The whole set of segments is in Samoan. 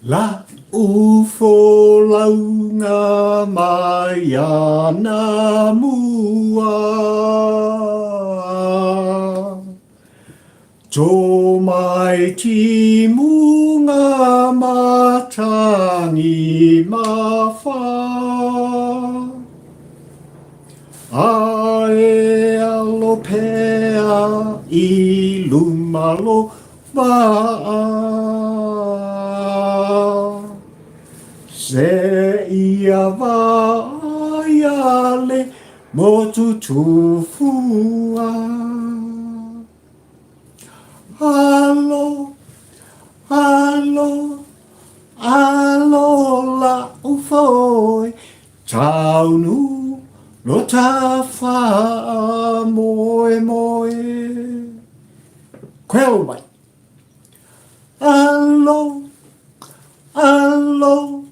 La'u folauga mai anamua To mai timuga matangi mawha A e alo pea i luma lo Vaa Seia vaaia le motu tufua Alo, alo, alo la'u foe Taunu lo ta faamoemoe. Koe mai. Alo, alo,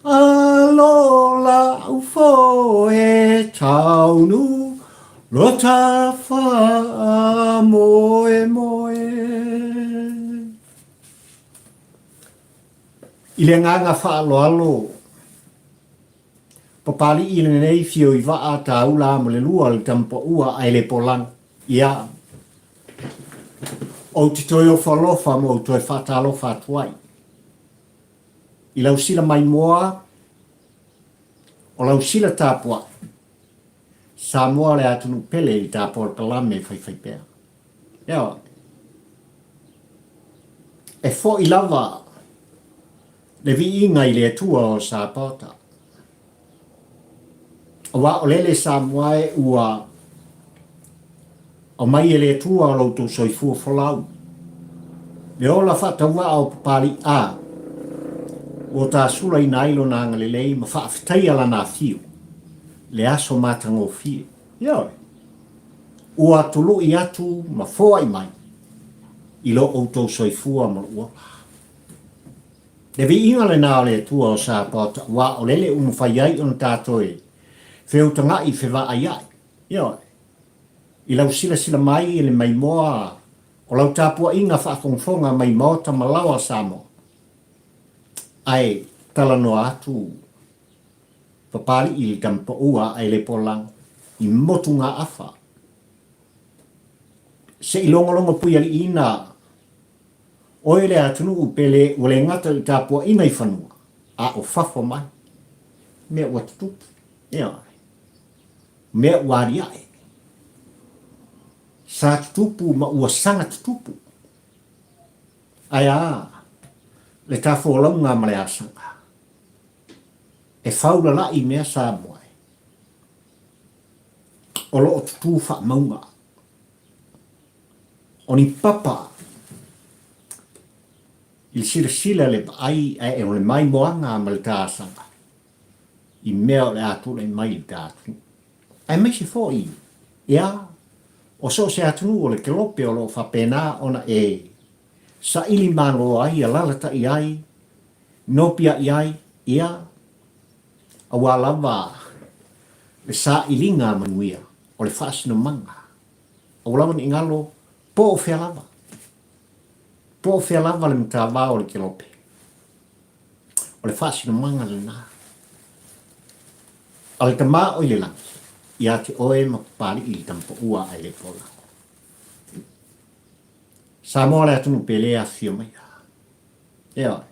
alo la'u foe Taunu lo ta faamoemoe. I le agaga faaaloalo, Papali'i lenei fio i vaa tāula ma le lua le tamapaua ae le polanu. Ia, ou te toe ofo alofa ma ou toe faatalofa atu ai. I lau sila maimoa, o lau sila tapuai, Samoa le atunuu pele i ta polokalame faifaipea. Ioe. E fo'i lava le viiga i le Atua o Sapaota. Aua o lele Samoa e ua aumai e le Atua o lo outou soifua folau, le ola faatauvaa o Papali'i-a, ua tasulaina ai lona agalelei ma faafetaia lana afio, le aso matagofie. Ioe. Ua tului atu ma foai mai i lo outou soifua ma lou ola. Le viiga lena o le Atua o Sapaota, aua o lele ua mafai ai ona tatou e feutagaʻi fevaaiaʻi, ioe, i lau silasila mai i le maimoa o lau tapuaiga faafogafoga mai maota ma laoa Samoa, ae talanoa atu Papali'i i le tamapaua ae le polago i motugaafa. Se i logologo puialiiina oe le atunuu pe le ua le gata i tapuaiga i fanua, a o fafo mai. Mea ua tutupu, ioe. Mea ua aliae. Sa tutupu ma ua saga tutupu. Ae a le ta folauga ma le asaga. E faulalai mea Samoa e. O lo o tutū faamauga. O ni papa i le silasila le vaai ae o le maimoaga ma le taasaga i mea o le a tulai mai i le ta atunuu. Aemaise foi, ia, o so o se atunuu o le kelope o lo o faapena ona e saili malo ai, alalatai ai, nopiai ai, ia, aua lava le sailiga manuia o le faasinomaga. Aua lava ne i galo, po o fea lava, po o fea lava le matavao o le kelope, o le faasinomaga lena. A le Tama o i le lagi, ia te oe ma Papali'i le Tamapaua ae le pola. Samoa le atunuu pele afifio maia. Ioe.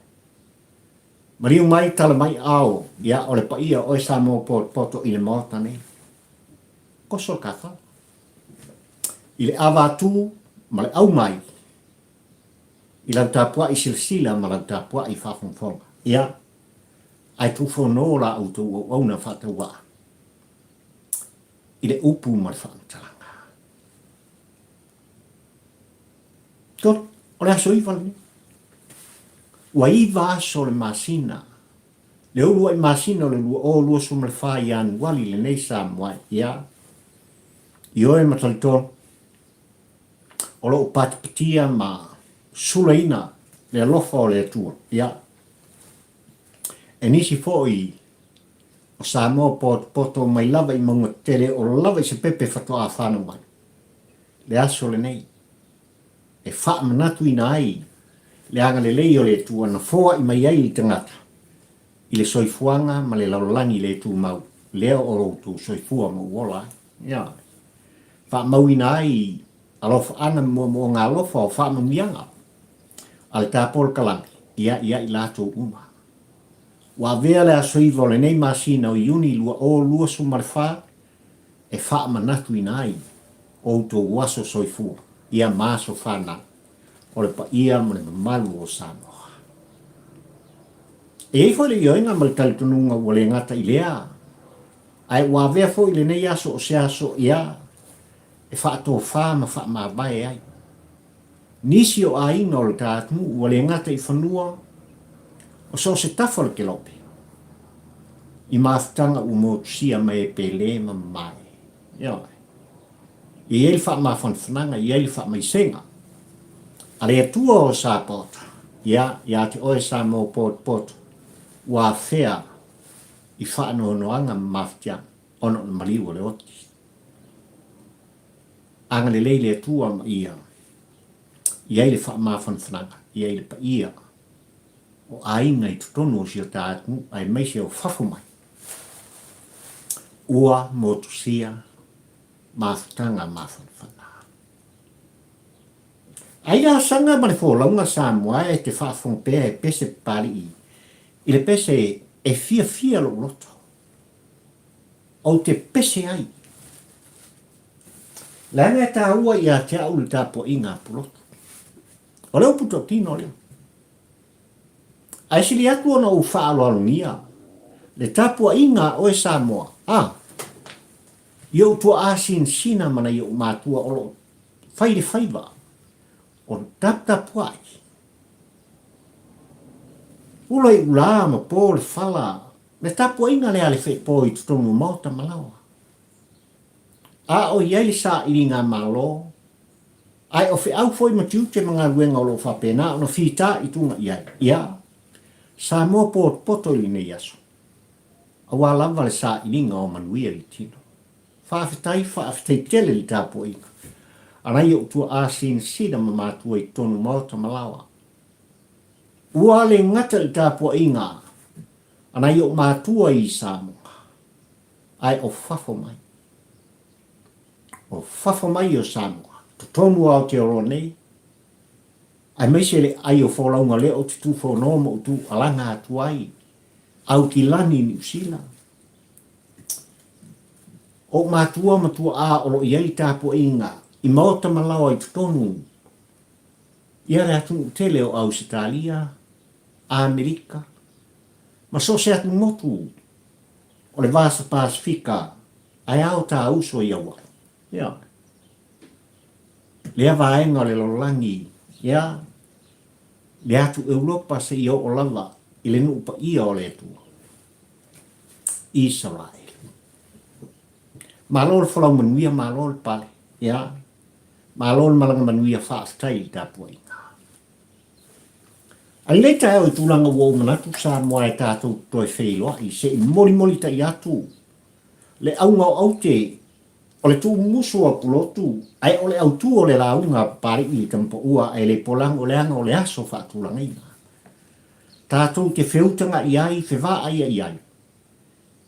Maliu mai tala mai ao, ia o le paia oe Samoa potopoto i le Maota nei. Koso le kafala. I le ava atu ma le au mai i lau tapuai silasila ma lau tapuai faafogafoga. Ia, ae tuufono la outou auauna faatauvaa i le upu ma le faamatalaga. Tolu, o le aso iva lenei. Ua iva aso o le masina, le uluai masina o le 2024 Ianuali lenei Samoa ia, ioe ma talitonu, o lo o patipatia ma sulaina le alofa o le Atua, ia, e nisi foi o Samoa potopoto mai lava i mauga tetele o lava i se pepe faatoa fanau mai. Le aso lenei e faamanatuina ai Le agalelei o le Atua na foai mai ai i le tagata i le soifuaga ma le lalolagi le tumau lea o lo outou soifua ma ou ola ai. Ioe. Faamauina ai alofaaga ma moomooga alofa o faamanuiaga a le tapolokalame ia ia i latou uma. Ua avea le aso 9 o lenei masina o Iuni 2024 e faamanatuina ai outou aso soifua ia ma aso fanau o le paia ma le mamalu o Samoa. E i ai foi le ioega ma le talitonuga ua le gata i lea, ae ua avea foi lenei aso o se aso ia e faatofa ma faamavae ai nisi o aiga o le ta atunuu ua le gata i fanua o so o se tafa o le kelope i mafutaga ua motusia mai e Pele ma Mamae. Ioe. E i ai le faamafanafanaga, e i ai le faamaisega a le Atua o Sapaota, ia, ia te oe Samoa potopoto, ua afea i faanoanoaga ma mafatiaga ona o le maliu o le oti. Agalelei le Atua ma ia i ai le faamafanafanaga, i ai le paia o aiga i totonu o si o ta atunuu aemaise o fafo mai. Ua motusia mafutaga mafanafana. Ai asaga ma le folauga Samoa e te faafofoga pea e pese Papalii i le pese e fiafia lou loto. Ou te pese ai. Leaga e taua ia te au le tapuaiga a Pulotu. O le upu tautino lea. Ae sili atu ona ou faaaloalogia le tapuaiga a oe Samoa, a! I ou tuaa sinasina ma nai ou matua o lo o fai le faiva o le taputapuai. Ula i ulā ma po le fala le tapuaiga lea a le feepo i totonu o maota ma laoa. A o i ai le sailiga a Malo, ae o feau foi ma tiute ma galuega o lo o faapena ona fita i tuga i ai, ia, Samoa potopoto i lenei aso, aua lava le sailiga o manuia i le tino. Faafetai, faafetai tele i le tapuaiga a nai ou tuaa sinasina ma matua i totonu maota ma laoa. Ua le gata i le tapuaiga a nai ou matua i Samoa, ae o fafo mai. O fafo mai o Samoa, totonu o Aotearoa nei, aemaise le ai o folauga lea ou te tufono ma ou tuualaga atu ai, Aukilani i Niu Sila. Ou matua ma tuaa o lo o i ai le tapuaiga i maota ma laoa i totonu ia le atunuu tele o Ausetalia, Amerika, ma so o se atumotu o le Vasa Pasifika ae ao tā uso i Auae. Ia. Lea vaega o le lalolagi, ia, le atu Europa seia oo lava i le nuu paia o le Atua, Isaraelu. Malo le folau manuia, malo le pale, ia, malo le malaga manuia, faafetai i le tapuaiga. A i lenei taeao i tulaga ua ou manatu Samoa e tatou te toe feiloai se i molimolitai atu le auga o aute o le tuumusu a Pulotu ae o le autu o le lauga a Papalii i le Tamapaua ae le polago leaga o le aso faatulagaina tatou te feutaga'i ai fevaaia'i ai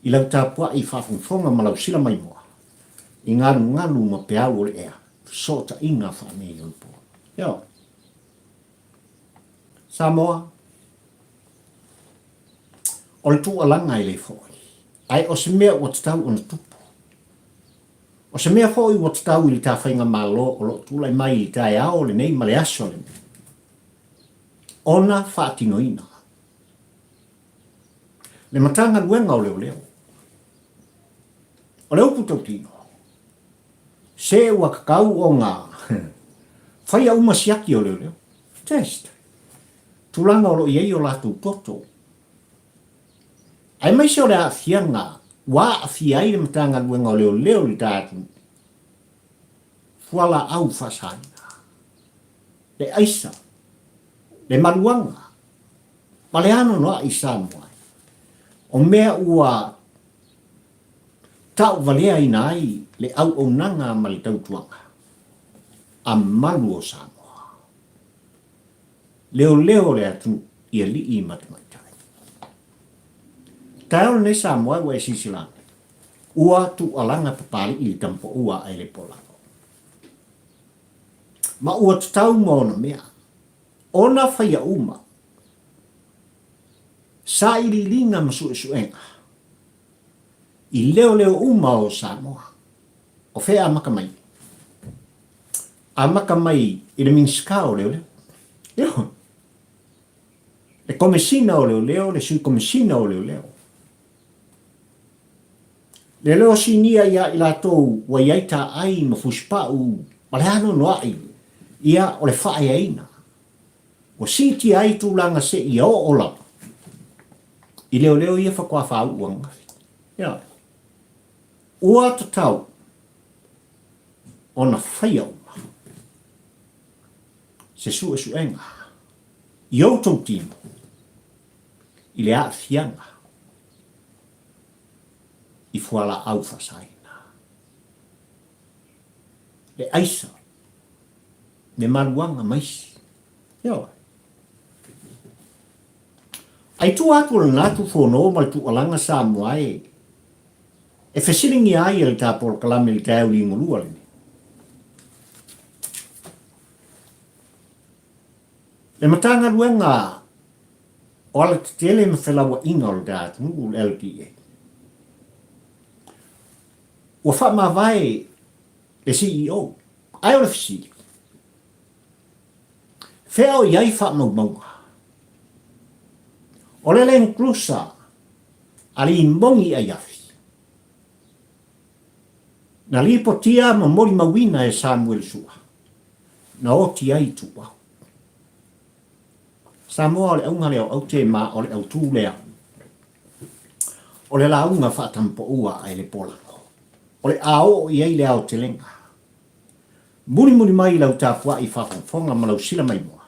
i lau tapua'i faafogafoga ma lau sila maimoa i galugalu ma peau o le ea fesootaiga faaneionapo. Ioe. Samoa, o le tuualaga e le foi, ae o se mea ua tatau ona tupu. O se mea foi ua tatau i le ta faigamalo o lo o tulai mai i le taeao lenei ma le aso lenei ona faatinoina le Matagaluega o Leoleo. O le upu tautino, Se ua kakau ona faia uma siaki o leoleo. Test. Tulaga o lo o i ai o latou toto. Aemaise o le aafiaga ua aafia ai le Matagaluega o Leoleo i le ta atunuu. Fualaau faasaina. Le aisa. Le maluaga. Ma le anoanoai i Samoa. O mea ua tauvaleaina ai le auaunaga ma le tautuaga a malu o Samoa. Leoleo o le atunuu i alii ma tamaitai. Taeao lenei Samoa ua e silasila ane, ua tuualaga Papalii i le tamapaua a Elepolago. Ma ua tatau ma ona mea, ona faia uma, sailiiliga ma suesuega, i leoleo uma o Samoa. O fea e amata mai? Amata mai i le Minisita o Leoleo. Ioe. Le Komesina o Leoleo, le Sui Komesina o Leoleo. Le leo sinia ia i latou ua i ai taai ma fusipau ma le anoanoai, ia o le faaeaina. Ua siitia ai tulaga seia oo lava i leoleo ia faatoa faauu ananafi. Ioe. Ua tatau ona faia uma se suesuega i outou tino i le aafiaga i fualaau faasaina, le aisa, le maluaga ma isi. Ioe. Ai tua atu o lena Tufono ma le tuualaga Samoa e e fesiligia ai e le ta polokalame i le taeao ligolua lenei. Le Matagaluega o Alatetele ma Felauaiga o le ta atunuu, le LTA, ua faamavae le CEO, ae o le fesili, fea o i ai faamaumauga? O le Land Cruiser a Limoni Aiafi, na lipotia ma molimauina e Samuel Sua, na oti ai Ituau. Samoa o le auga lea o aute ma o le autū lea o le lauga faatampaua a Elepolago. O le a oo i ai le aotelega. Mulimuli mai lau tapuai faafogafoga ma lau sila maimoa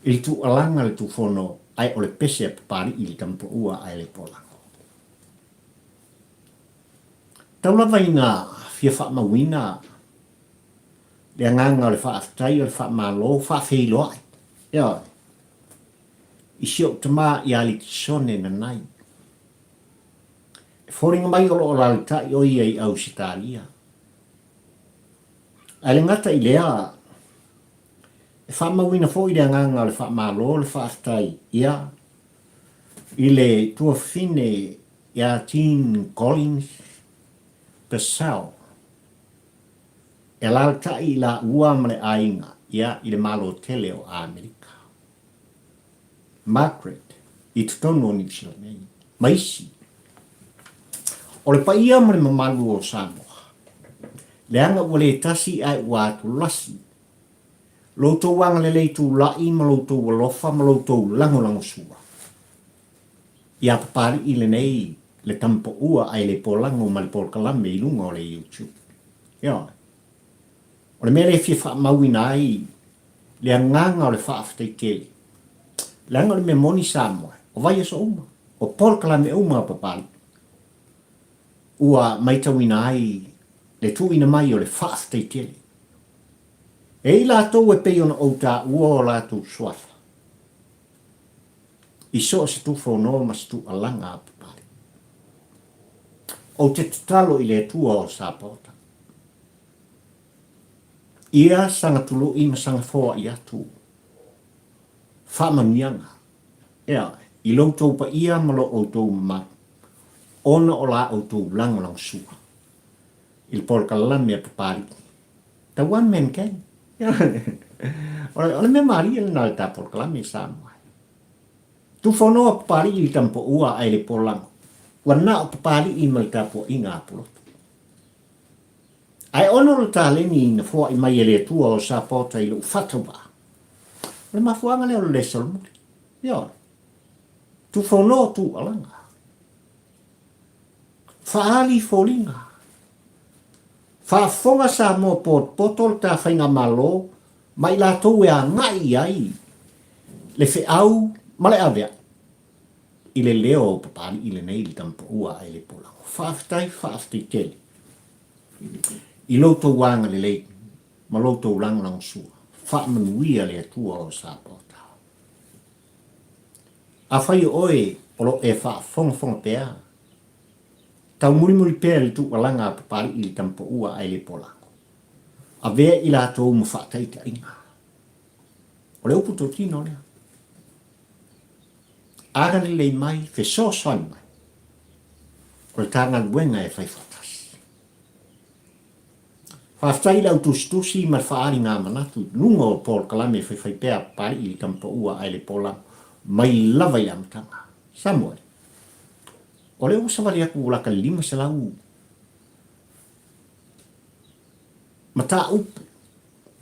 i le tuualaga le tufono ae o le pese a Papalii le tampaua a Elepolago. Tau lava ina fia faamauina le agaga o le faafetai o le faamalo faafeiloai, ioe, i si ou tama ia Likisone Nanai. E foliga mai o lo o alalatai o ia i Ausetalia. Ae le gata i lea, e faamauina foi le agaga o le faamalo le faafetai, ia, i le tuafafine ia Jean Collins Purcell, E alaalatai i laua ma le aiga ia i le Malo tele o Amerika. Margaret i totonu o Niu Sila nei, ma isi. O le paia ma le mamalu o Samoa, leaga ua le tasi ae ua atulasi lo outou agalelei tulai ma lo outou alofa ma lo outou lagolagosua ia Papalii lenei le tamapaua ae le polago ma le polokalame i luga o le YouTube. Ioe. O le mea lea e fia faamauina ai le agaga o le faafetai tele, leaga o le mea moni Samoa, o vaiaso uma, o polokalame uma a Papalii, ua maitauina ai le tuuina mai o le faafetai tele. E i latou e pei ona ou taua o latou suafa i so o se tufono ma se tuualaga a Papalii. Ou te tatalo i le Atua o Sapaota, ia saga tului ma saga foai atu faamanuiaga, ea, i lo outou paia ma lo outou mamalu, ona o la outou lagolagosua i le polokalame a Papalii, The One Man Gang. O le mea malie lena o le ta polokalame i Samoa. Tufonoa Papalii i le tamapaua ae le polago. Ua na o Papalii ma le tapuaiga a Pulotu. Ae ono le taleni na foai mai e le Atua o Sapaota i lou faatauvaa. O le mafuaaga lea o le le solomuli. Ioe. Tufonoa tuualaga. Faaali foliga. Faafofoga Samoa potopoto le ta faigamalo ma i latou e agai i ai le feau ma le avea'i i le leo o Papalii lenei i le tamapaua ae le polago. Faafetai, faafetai tele i lo outou agalelei ma lo outou lagolagosua. Faamanuia le Atua o Sapaota. Afai o oe o lo o e faafogafoga pea, Taumulimuli pea i le tuualaga a Papalii i le tamapaua ae le polago. Avea i latou ma faataitaiga. O le upu totino lea. Agalelei mai, fesoasoani mai. O le ta galuega e fai faatasi. Faafetai i le au tusitusi ma le faaaliga manatu i luga o polokalame faifaipea a Papalii i le tamapaua ae le polago mai lava i le amataga. Samuel. O lea ua savali atu ua lata i le 500 mataupu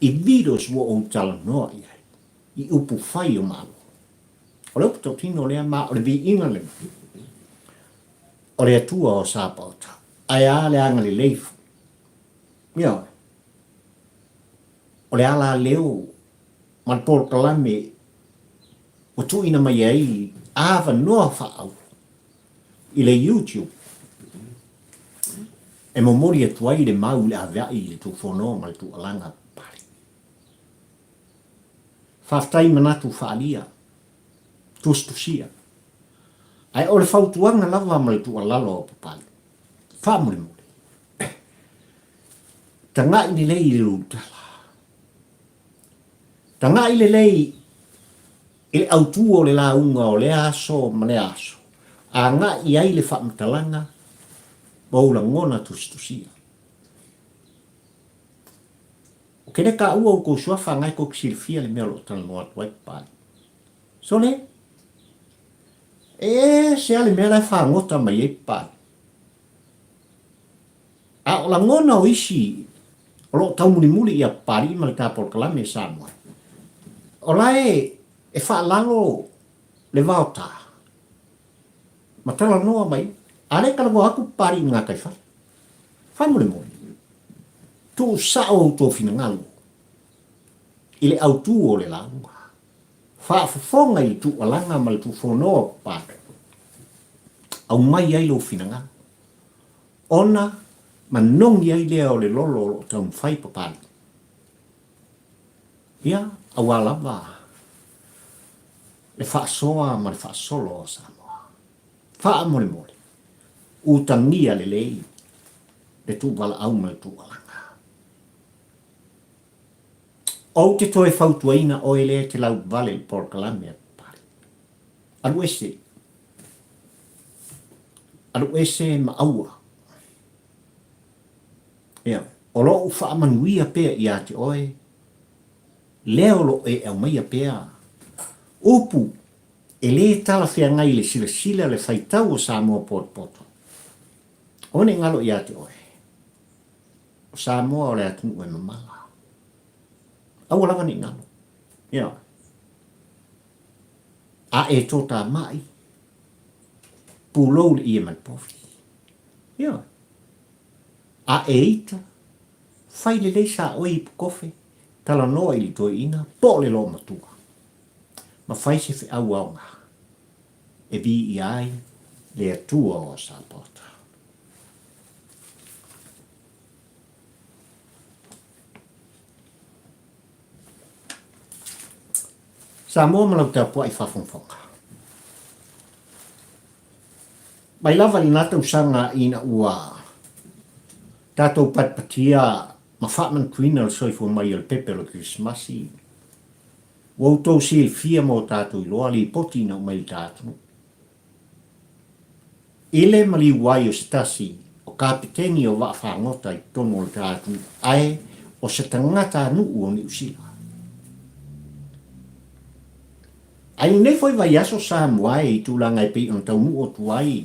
i videos ua ou talanoa i ai i upu fai o Malo. O le upu tautino lea ma o le viiga lena o le Atua o Sapaota. Ae a le agalelei foi. Ioe. O le alaleo ma le polokalame ua tuuina mai ai avanoa faaauau i le YouTube e momoli atu ai le mau i le aveai i le tuufono ma le tuualaga pale. Faafetai manatu faaalia, tusitusia. Ae o le fautuaga lava ma le tuualalo a Papali, faamolemole, taga'i lelei i le lutala. Tagai lelei i le autu o le lauga o lea aso ma lea aso, agai i ai le faamatalaga ma ou lagona tusitusia. Ou te le taua outou suafa na e tou te silafia le mea o lo o talanoa atu ai Papalii. Sole! E ese lava le mea la e fagota mai ai Papalii. A o lagona o isi o lo o taumulimuli ia Papalii ma le ta polokalame i Samoa, o la e e faalalo le vaota ma talanoa mai, a le talanoa atu Papalii i le gataifale. Faamolemole, tuusao outou finagalo i le autu o le lauga. Faafofoga i le tuualaga ma le tuufonoa o Papalii. Aumai ai lou finagalo. Ona manogi ai lea o le lolo o lo o taumafai Papalii. Ia, aua lava le faasoa ma le faasolo a Samoa. Faamolemole, utagia lelei le tuuvalaau ma le tuualaga. Ou te toe fautuaina oe lea e te lauvale i le polokalame a Papalii. Alu ese. Alu ese ma aua. Ia, o lou faamanuia pea ia te oe, lea o lo o e aumaia pea upu e lē talafeagai i le silasila le faitau o Samoa potopoto. Aua ne i galo ia te oe, o Samoa o le atunuu e mamala. Aua lava ne i galo. Ia. A e totāmaʻi, pulou le ʻie ma le povi. Ioe. A e ita, fai lelei sa oe ipu kofe, talanoa i le toeaina po o le loomatua, ma fai se feau aoga e viia ai le Atua o Sapota. Samoa ma lau tapuai faafogafoga. Mai lava i lena tausaga ina ua tatou patipatia ma faamanatuina le soifua mai o le pepe o le Kerisimasi, ua outou silafia ma o tatou iloa lipoti ina ua mai le ta atunuu. I le maliu ai o se tasi o kapeteni o vaafagota i totonu o le ta atunuu, ae o se tagatanuu o Niu Sila. Ae i lenei foi vaiaso Samoa e i tulaga e pei ona taunuu atu ai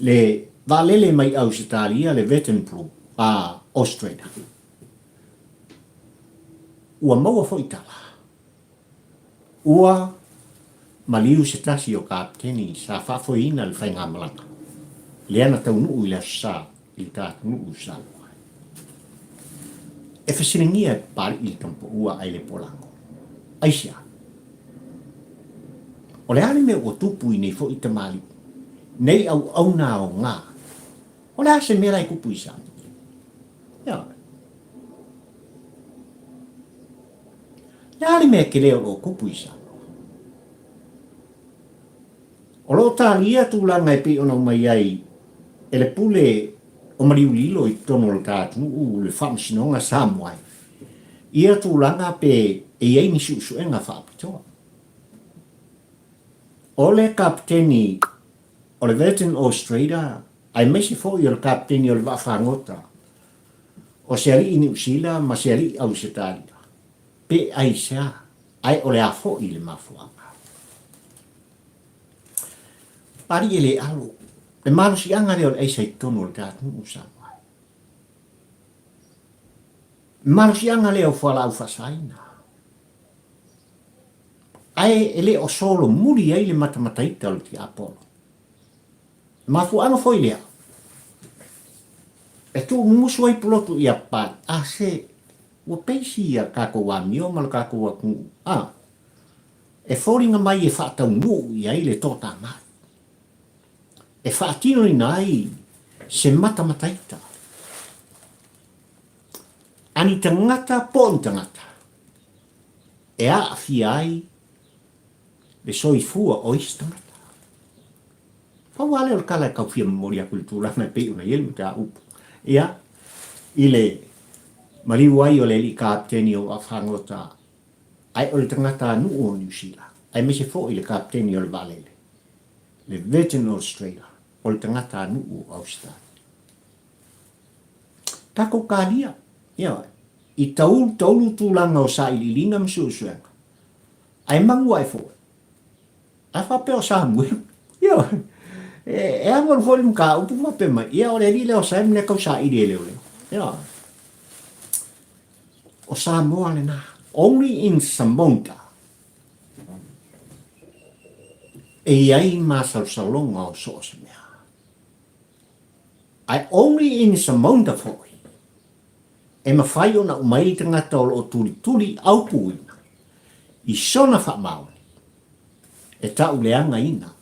le vaalele mai Ausetalia le Virgin Blue a Australia. Ua maua foi tala Ua maliu se tasi o kapeteni sa faafoeina le faigamalaga lea na taunuu i le Aso Sa i le ta atunuu i Samoa. E fesiligia e Papalii le tamapaua ae le polago. Aisea? O le a le mea ua tupu i nei foi tamalii, nei auauna aoga? O le a se mea la e tupu i Samoa? Ioe. Le a le mea tele o lo o tupu i Samoa? O lo o talia tulaga e pei ona aumai ai e le pule o Maliulilo i totonu o le ta atunuu le Faamasinoga Samoa ia tulaga pe e i ai ni suesuega faapitoa. O le Kapeteni o le Virgin Australia aemaise foi o le Kapeteni o le Vaafagota o se alii Niu Sila ma se alii Ausetalia, pe aisea, ae o le a foi le mafuaaga? Papalii e le alo, le malosiaga lea o le aisa i totonu o le ta atunuu Samoa. Le malosiaga lea o fualaau faasaina. Ae e le o solomuli ai le matamataita o le tiapolo. Le mafuaaga foi lea, e tuumumusu ai pulotu ia Papalii, a se ua peisi ia tatou amio ma le tatou atunuu, a e foliga mai e faataunuu i ai le toatamai, e faatinoina ai se matamataita a ni tagata po o ni tagata e aafia ai le soifua o isi tagata. Pau lava lea o le tala e tau fia momoli atu i le tulaga e pei ona i ai le mataupu. Ia, i le maliu ai o le alii kapeteni o Vaafagota, ae o le tagatanuu o Niu Sila, aemaise foi le kapeteni o le vaalele, le Virgin Australia, o le tagatanuu o Ausetalia. Tatou talia, ioe, i taulu taulu tulaga o sailiiliga ma suesuega, ae manu ae foi, a faapea o Samuelu, ioe, e alualu foi le mataupu faapea mai, ia o le alii lea o Sam lea tau saili e leoleo, ioe. O Samoa lena, only in Samoa e i ai masalosaloga o so o se mea. Ae only in Samoa foi e mafai ona aumai le tagata o lo o tulituli aupuina i sona faamaoni e tauleagaina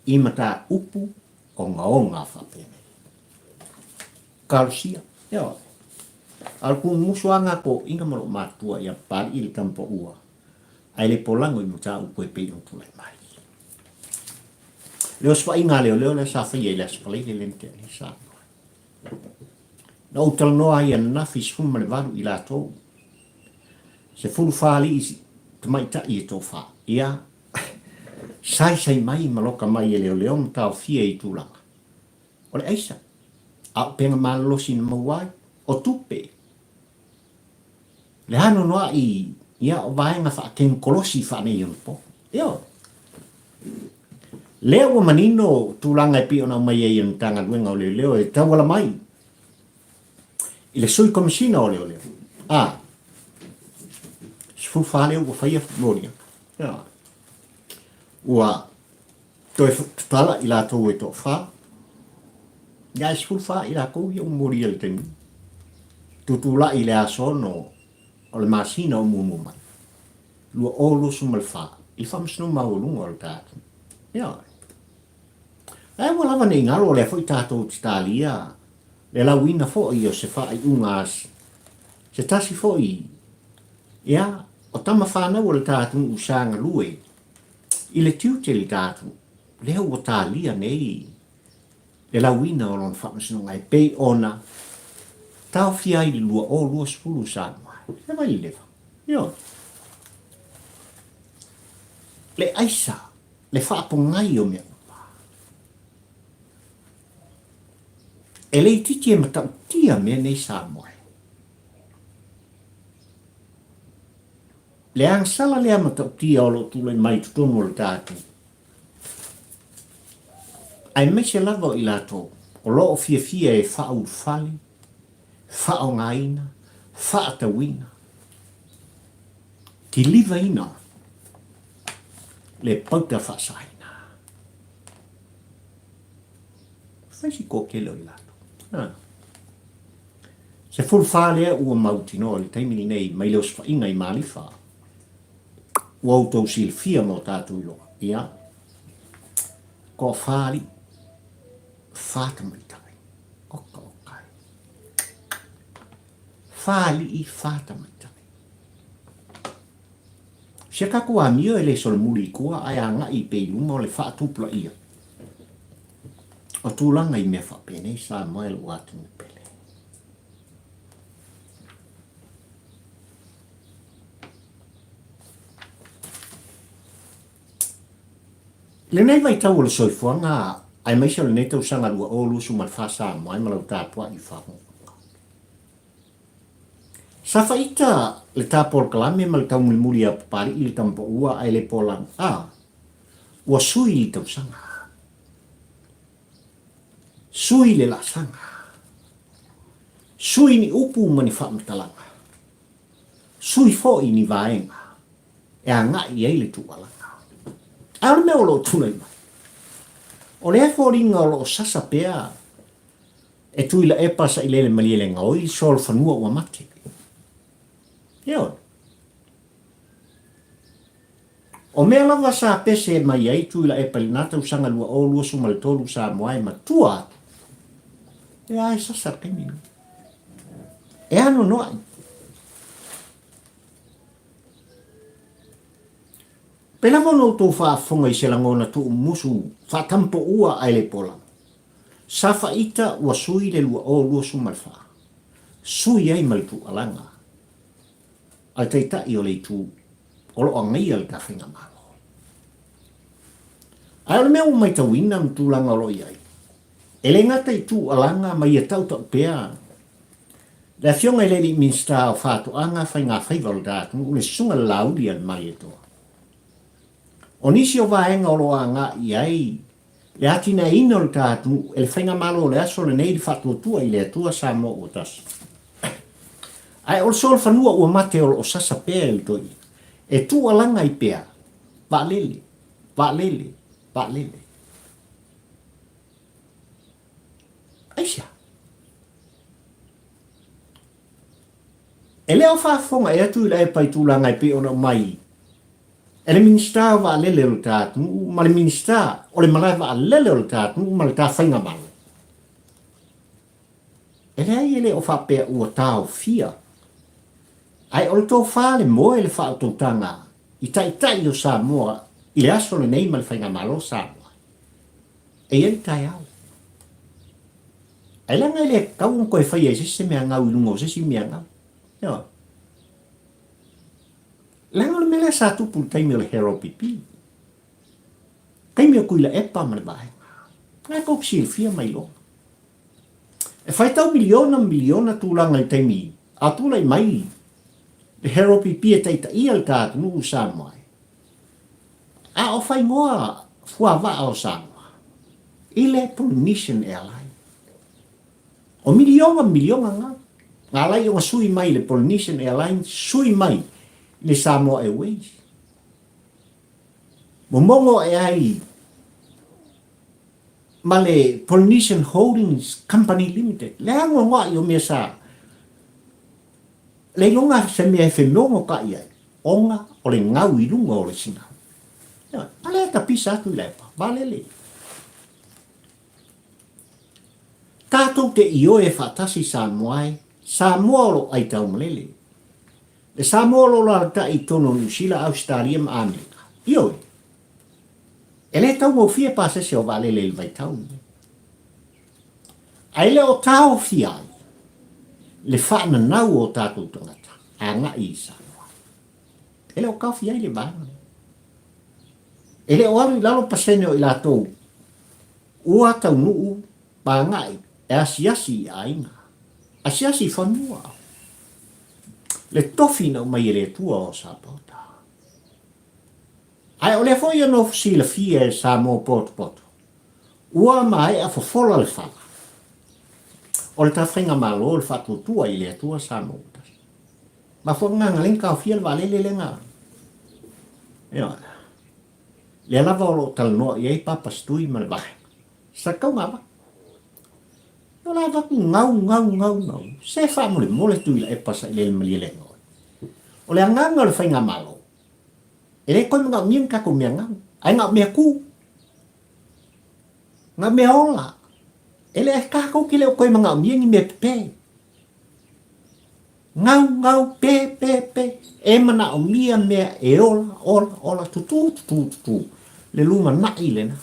i mataupu ogaoga faapenei. Talosia, ioe. A o le tumumusu lava na toeaiina ma lou matua ia Papalii le tama paua, ae le polago i mataupu e pei ona tulai mai. Le osofaiga a leoleo lea sa faia i le Aso Faraile lea na tea nei sa Na ou talanoa ai ananafi i 18 i latou, 14 alii tamaitai e toafa, ia, saisai mai ma loka mai e leoleo ma taofia i tulaga o le aisa, a upega malolosi na maua ai, o tupe, le anoanoai, ia, o vaega faatenikolosi faaneionapo. Ioe. Lea ua manino tulaga e pei ona aumai ai e le Matagaluega o Leoleo e tauala mai i le Sui Komesina o Leoleo. A, 14 lea ua faia moliaga. Ioe. Ua toe tatala i latou e toafa, ia e 14 i latou ia ua molia i le taimi. Tutulai i le aso 6 o le masina o muamua mai, 2024, i le Faamasinoga Maualuga o le ta atunuu. Ioe. Ae ua lava nei galo o lea foi tatou te talia le lauina foi o se faaiuga a se tasi foi, ia, o tama fanau o le ta atunuu sa galue I le tiute i le ta atunuu, lea ua talia nei le lauina o lona faamasinoga e pei ona taofia ai i le 2020 Samoa. E vai le leva. Ioe. Le aisa, le faapogai o mea uma. E le itiiti e matautia mea nei Samoa. Le agasala lea matautia o lo o tulai mai i totonu o le ta atunuu, aemaise lava o i latou o lo o fiafia e faaulufale, faaaogaina, faatauina, kilivaina le pauta faasaina. Fai si toatele o i latou. Ha. 14 lea ua mautinoa i le taimi lenei mai le osofaiga i Malifa. Ua outou silafia ma o tatou iloa. Ia, toafa alii, fa tamaitai. Oka oka e. Fa alii, fa tamaitai. Si a tatou amio e le solomuli i tua ae agai pea i luma o le faatupulaia o tulaga i mea faapenei Samoa e lou atunuu pele. I lenei vaitau o le soifuaga aemaise o lenei tausaga 2024 Samoa e ma lau tapuai i faafogafoga. Sa faita le ta polokalame ma le taumulimuli a Papali'i le Tamapaua ae le pola a ua sui le tausaga. Sui le laasaga. Sui ni upu ma ni faamatalaga. Sui foi ni vaega e agai i ai le tuualaga. A o le mea o lo o tulai mai, o lea foliga o lo o sasa pea e Tuilaepa sailele malie gaoi le solofanua ua mate. Ioe. O mea lava sa pese mai ai Tuilaepa i lena tausaga 2023 Samoa e matua atu, e a e sasa le taimi lenei. E anoanoai. Pei lava ona outou faafofoga i se lagona tuumusu faatampoua ae le pola. Sa faita ua sui le 2024, sui ai ma le tuualaga a le Taitai o le Itu o lo o agaia le ta Faigamalo. Ae o le mea ua maitauina ma tulaga o lo o i ai, e le gata i tuualaga ma ia tautau pea le Afioga i le Alii Minisita o Faatoaga, Faigafaiva o le ta atunuu, le Susuga i le Laauli a le Malietoa. O nisi o vaega o lo o agai i ai le atinaeina o le ta atunuu e le Faigamalo o le aso lenei le faatuatua i le Atua Samoa ua tasi. Ae o le solofanua ua mate o lo o sasa pea e le toeaina, e tuualaga ai pea, vaalele, vaalele, vaalele. Aisea? E le o faafofoga ea Tuilaepa i tulaga e pei ona aumai e le Minisita o Vaalele o le ta atunuu ma le Minisita o le Malae Vaalele o le ta atunuu ma le ta Faigamalo? E leai e le o faapea ua taofia, ae o le tofa le moe le faautautaga i Taitai o Samoa i le aso lenei ma le Faigamalo o Samoa. E i ai le taeao. Ae leaga e le tatau ona toe faia i se isi mea gau i luga o se isi mea gau. Ioe. Leaga o le mea lea sa tupu i le taimi o le Harold Pipi. Taimi o Tuilaepa ma le vaega. Na tou silafia ma iloa. E faitau miliona ma miliona tulaga i le taimi a tulai mai le Harold Pipi e taitaia le ta atunuu o Samoa. A o faingoa fuavaa o Samoa i le Polynesian Airline. O miliona ma miliona na. Na alai ona sui mai le Polynesian Airlines, sui mai i le Samoa Airways. Momono ae ai ma le Polynesian Holdings Company Limited. Le anoanoai o mea sa le iloga se mea e femonota'i ai, ona o le gau i luga o le sina. Ioe, a lea tapisa atu i Laepa, vaalele. Tatou te ioe faatasi Samoa e, Samoa o lo o aitaumalele. Le Samoa o lo o lalata'i i totonu o Niu Sila, Ausetalia ma Amerika. Ioe, e le taugofie pasese o vaalele i le vaitau lenei. Ae le o taofia ai le faananau o tatou tagata agai i Samoa. E le o taofia ai le vaega lea. E le o alu i lalo pasene o i latou ua taunuu ma agai e asiasi i aiga, asiasi i fanua. Le tofi na aumai e le Atua o Sapaota. Ae o lea foi e nofo silafia e Samoa potopoto, ua maea fofola le fala o le ta faigamalo le faatuatua i le Atua Samoa ua tasi. Mafuaaga na lea na taofia le vaalele lea na, ioe, lea lava o lo o talanoa i ai Papa Stui ma le vaega, sa tatau ona avatu. O la avatu gau, gau, gau, gau, se faamolemole Tuilaepa sailele malie le gaoi. O le agaga o le faigamalo, E le toe manaomia ni tatou mea gau, ae na o mea kū, na o mea ola. E le tatou te le o toe manaomia ni mea pepe. Gau, gau, pē, pē, pē, e manaʻomia mea e ola, ola, ola, tutū, tutū, tutū. Le lumanaʻi lena.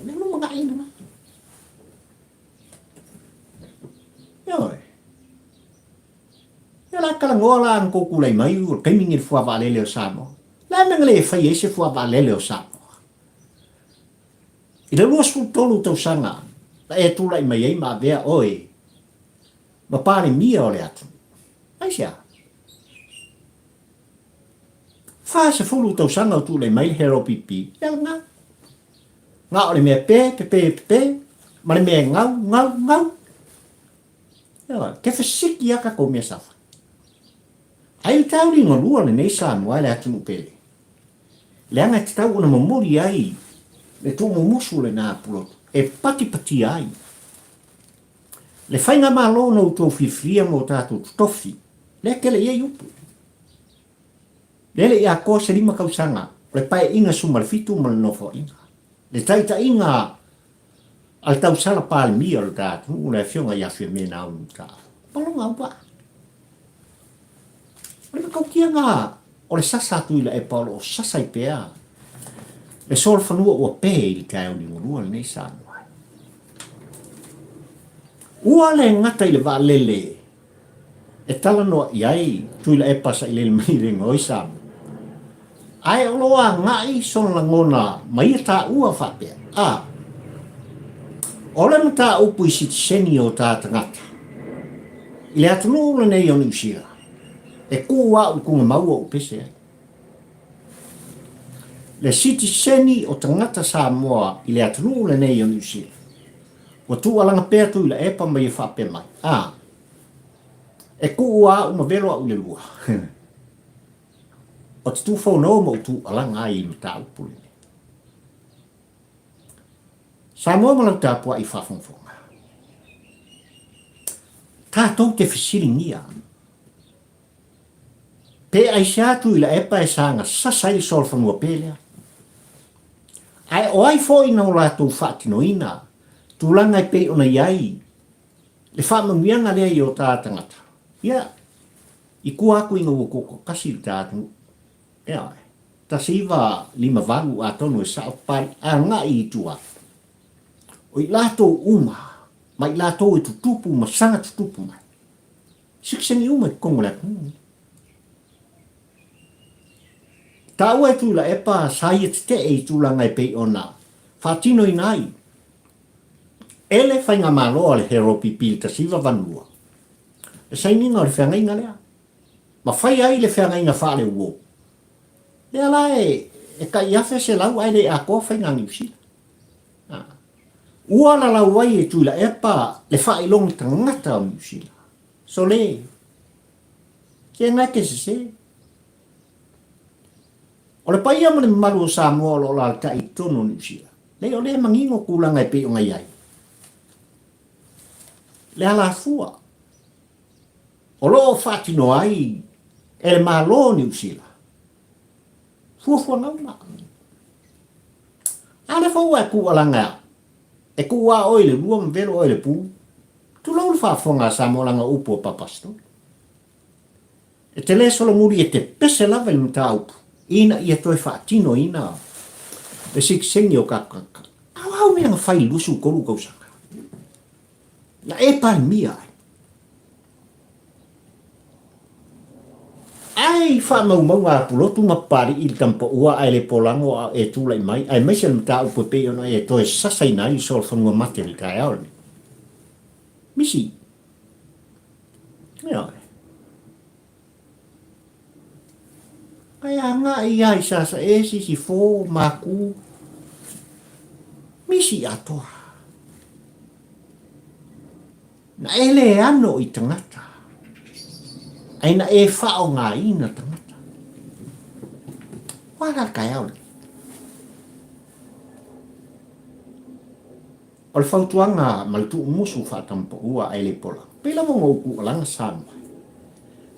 Le lumanaʻi lena. Ioe. Ia la talanoa la na kou tulai mai o le taimi lenei i le fua vaalele o Samoa. Le a mea na le fai ai se fua vaalele o Samoa? I le 23 tausaga na e tulai mai ai ma avea oe ma Palemia o le atunuu. Aisea? 40 tausaga o tulai mai le HLPP, ia lena. Na o le mea pe, pe, pe, pe, pe, ma le mea e gau, gau, gau. Ioe, ke fesiki a tatou mea sa fai. Ai le tauligalua lenei Samoa e le atunuu pele. Leaga e tatau ona momoli ai le tuumumusu lena pulotu e patipatia ai le faigamalo na outou filifilia mo tatou totofi, lea tele i ai upu. Lea le i atoa se 5 tausaga o le paeaiga 17 ma le nofoaiga. Le taitaiga a le tausala Palemia o le ta atunuu, le Afioga ia Fiame Naomi Mataafa. Paloga ua. O le matautia o le sasa atu i Laepa o lo o sasa ai pea le solofanua ua pe i le taeao liugalua lenei Samoa. Ua le gata i le vaalele e talanoa i ai Tuilaepa sailele mai le gaoi Samoa. Ae o lo o agai sona lagona ma ia taua faapea, a o le mataupu i sitiseni o ta tagata i le atunuu lenei o Niu Sila, e kū au i kugamau ou pese ai. Le sitiseni o tagata Samoa i le atunuu lenei o Niu Sila, ua tuualaga pea Tuilaepa ma ia faapea mai, a e kuu au ma velo au i le lua. O te tūfono ma ou tūalaga ai i mataupu lenei. Samoa ma lau tapuai faafogafoga. Tatou te fesiligia pe aisea Tuilaepa e saga sasa ai le solofanua pe lea. Ae o ai foi na o latou faatinoina tulaga e pei ona i ai le faamanuiaga lea i o ta tagata. Ia, i tua atu ina ua tutoatasi le ta atunuu. Ioe. 1958 atonu e sao pai agai i tua atu. O i latou uma ma i latou e tutupu ma saga tutupu mai, sitiseni uma i totonu o le atunuu lenei. Taua e Tuilaepa sa ia tetee i tulaga e pei ona faatinoina ai e le Faigamalo a le HLPP i le 1982 le sainiga o le feagaiga lea ma fai ai le feagaiga faaleuo lea la e tai 1,100 ae le atoa faiga a Niu Sila. Ua lalau ai e Tuilaepa le faailoga tagata o Niu Sila. Sole, ke ngai ke sese. O le paia ma le mamalu o Samoa o lo o lalatai i totonu o Niu Sila, lei o lea e manino tulaga e pei ona i ai. Le alafua o lo o faatino ai e le Malo o Niu Sila fuafuaga uma. A lea foi ua e tuualaga e tuu a oe i le lua ma velo oe i le pu, tulou le faafofoga a Samoa leaga o upu a Papa Story. E te le solomuli e te pese lava i le mataupu ina ia toe faatinoina le sitiseni o tatou tagata. A o au mea na fai i le 23 tausaga? Na e Palemia ai. Ae i faamaumauga a Pulotu ma Papali'i i le tamapaua ae le polago a o e tulai mai, aemaise le mataupu e pei ona e toe sasaina ai le solofanua mate i le taeao lenei. Misi. Ioe. Ae agai lava i Sasae, Sisifo, Makū, misi atoa. Na e le ano i tagata, ae na e faaaogaina tagata. Ua la taeao lenei. O le fautuaga ma le tuumusu faatamapaua ae le pola, pei lava ona ou tuualaga Samoa.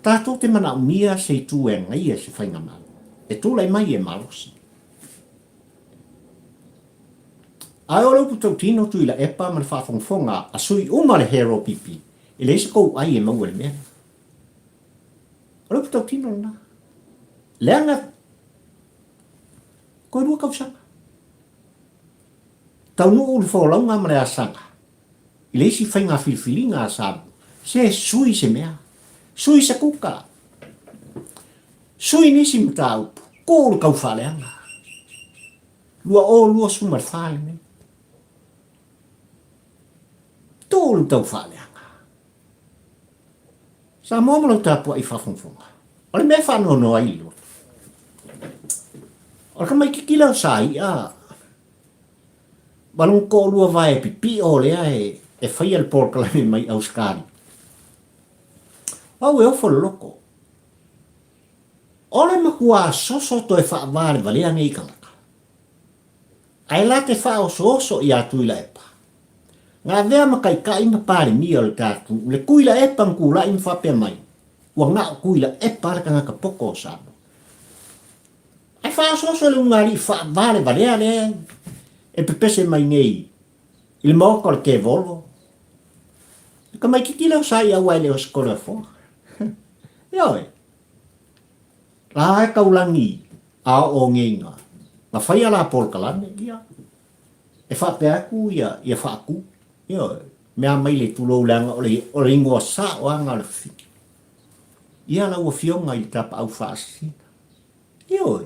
Tatou te manaomia se itu e agaia se faigamalo e tulai mai e malosi. Ae o le upu tautino Tuilaepa ma le faafogafoga a sui uma le HRPP. E leai se kou ai e maua i le mea lea. O le upu tautino lena. Leaga toe lua tausaga. Taunuu le folauga ma le asaga i le isi faiga filifiliga a Samoa, se sui se mea, sui se kuka, sui nisi mataupu, tuu le taufaaleaga. 2024 lenei. Tuu le taufaaleaga. Samoa ma lau tapuai faafogafoga. O le mea e faanoanoa ai i le loto, o le tamaititi lea o Saia ma lona toalua vae pipio lea e faia le polokalame mai Ausetalia. O au e ofo le loto. O le matua soso toe faavalevalea nei tagata. Ae la te faaosooso ia Tuilaepa. Na avea ma taitai ma Palemia o le ta atunuu, le Tuilaepa na tulai ma faapea mai, ua na o Tuilaepa le tagata poto o Samoa. Ae faaosooso le ulugalii faavalevalea lea e pepese mai nei i le maota o le tevolo. Le tamaititi lea o Saia aua e le o se Toleafoa. Ioe. La e taulagi a oo nei na, na faia la polokalame, ia, e faapea atu ia, ia faatu, ioe, mea mai le tulou leaga o le, o le igoa sao lava na o le fafine. Ia lau afioga i le tapaau faasisina. Ioe.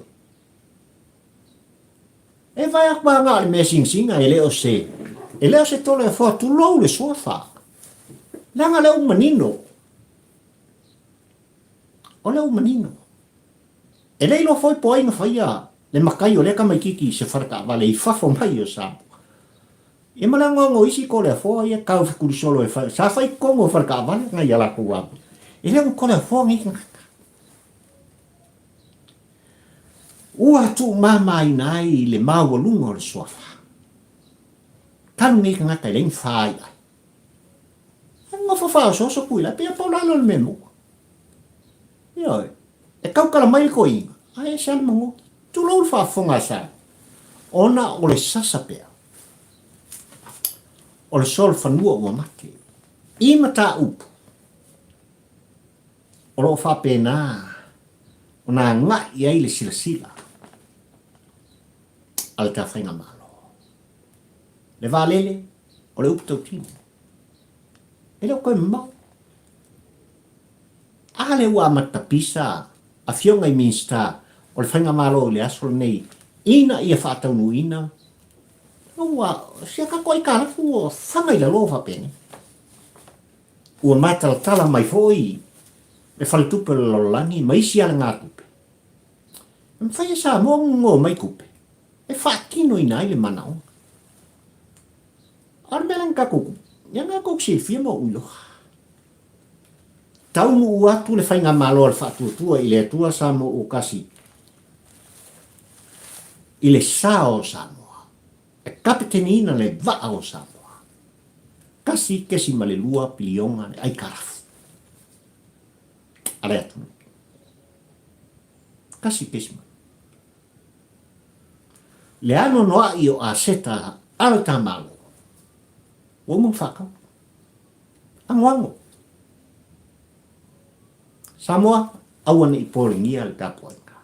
E vae atu lava na o le mea sinasina, e le o se, e le o se Toleafoa, tulou le suafa. Leaga lea ua manino. O lea ua manino. E le iloa foi po ai na faia le matai o lea tamaititi i se fale taavale i fafo mai o Samoa. Ia ma le anoano o isi Toleafoa ia tau fetulisolo e fai, sa fai i totonu o fale taavale nai a latou ava. E le o ni Toleafoa nei tagata. Ua tuumamaina ai le maualuga o le suafa. Talu nei tagata e leai ni faiai. E nofo faaosooso Tuilaepa, pei e pau lalo le mea maua. Ioe, e tautala mai le toeaina, ae ese lava le magoto. Tulou le faafofoga a Samoa, ona o le sasa pea o le solofanua ua mate i mataupu o lo o faapena ona agai ai le silasila a le ta faigamalo. Le vaalele, o le upu tautino, e le o toe mamao. A lea ua amata tapisa afioga i Minisita o le Faigamalo i le aso lenei ina ia faataunuuina ua si a tatou aitalafu ua faga i lalo faapenei. Ua matalatala mai foi le Faletupe o le Lalolagi ma isi alagatupe. E mafai e Samoa ona gogo mai tupe e faatinoina ai le manaoga. A o le mea lea na tatou, ia na tou silafia ma ou iloa. Taunuu atu le Faigamalo a le Faatuatua i le Atua Samoa ua tasi i le sa o Samoa, e kapeteniina le vaa o Samoa, 1.2 piliona le aitalafu a le atunuu. 1. Le anoanoai o aseta a le ta Malo, ua uma ona faatau. Agoago. Samoa, aua ne i polegia le tapuaiga.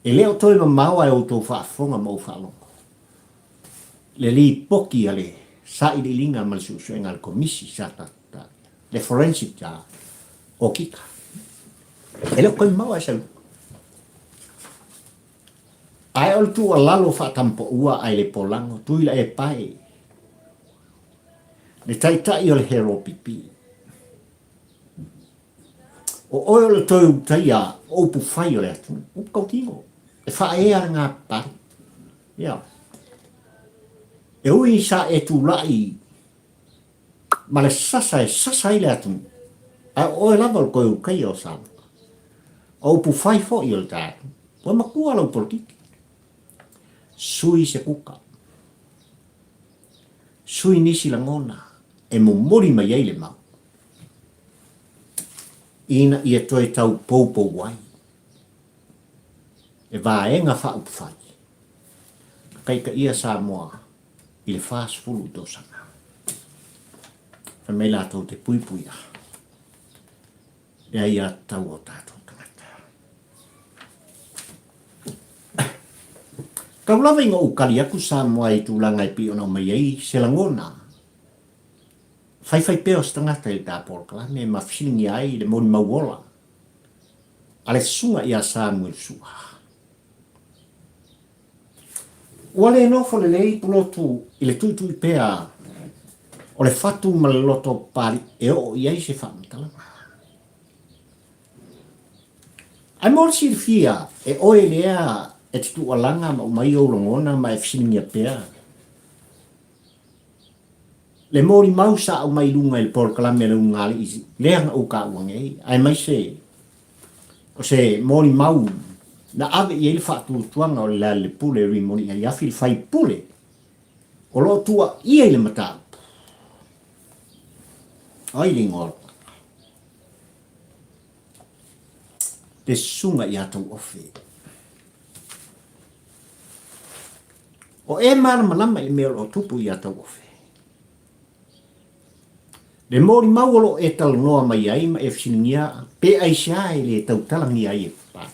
E le o toe mamao ae outou faafofoga ma ou faalogo le lipoti a le sailiiliga ma le suesuega a le Komisi sa tatou talia, le forensic a Okika. E le o toe mamao ae sau. Ae o le tuualalo faatampaua ae le polago, Tuilaepa e, le taitai o le HLPP. O oe o le toe utaia o upufai o le atunuu, upu tautino, e faaea le gapapale. Ia. E ui sa e tulai ma le sasa e sasa ai le atunuu, ae o oe lava o le toe utaia o Samoa. O upufai foi o le ta atunuu. Ua matua lau polokiki. Sui se kuka. Sui nisi lagona e momoli mai ai le mau ina ia toe tau poupou ai le vaega faaupufai na taitaia Samoa i le 40 tausaga. Fai mai latou te puipuia le aiatatau a o tatou tagata. Tau lava ina ou kali atu Samoa i tulaga e pei ona aumai ai se lagona faifaipea o se tagata i le ta polokalame ma fesiligia ai le molimau ola a le susuga ia Samuel Sua. Ua le nofo lelei Pulotu i le tuitui pea o le fatu ma le loto papalii e oo i ai se faamatalaga. Ae mo le silafia, e oe lea e te tuualaga ma aumai ou lagona ma e fesiligia pea le molimau sa aumai i luga i le polokalame a le ulugalii lea na ou taua nei, aemaise o se molimau na ave i ai le faatuatuaga o le Lealailepule Rimoni Aiafi, le faipule o lo o tuuaia i le mataupu. Ai le igoa o le tagata? Le susuga ia Tauofe. O e malamalama i le mea o lo o tupu ia Tauofe. Le molimau o lo o e talanoa mai ai ma e fesiligia pe aisea e le tautalagia ai e Papa.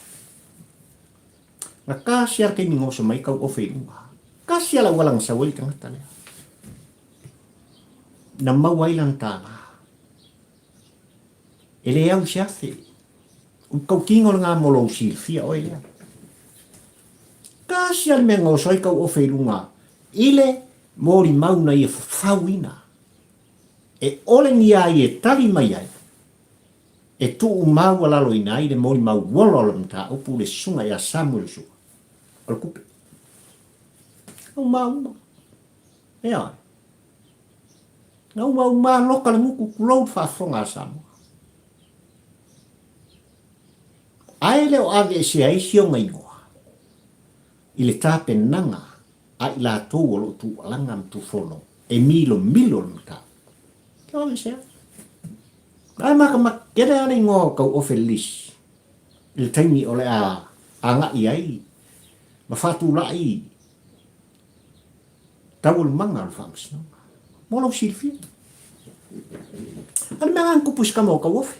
Na kasi a le taimi na oso mai Tauofe i luga. Kasi a le auala na sau ai le tagata lea. Na maua ai lana tālā. E le au i se afe. O le tautino lena mo lou silafia oe lea. Tasi a le mea na oso ai Tauofe i luga i le molimau na ia fafauina e olegia ai e tali mai ai, e tuumaualaloina ai le molimau ola o le mataupu le susuga ia Samuel Sua o le Kupe. Uma uma. Ioe. Na uma uma loka le gutu tulou le faafofoga a Samoa. Ae le o aveesea ai si ona igoa i le tapenaga a i latou o lo o tuualaga ma tufono e milomilo le mataupu. Ke o aveesea ai. Ae makamaka tele lava le igoa o Tauofe Lelisi i le taimi o le a agai ai ma faatulai taualumaga o le faamasinoga. Mo lou silafia. A o le mea lena na tupu i se tama o Tauofe.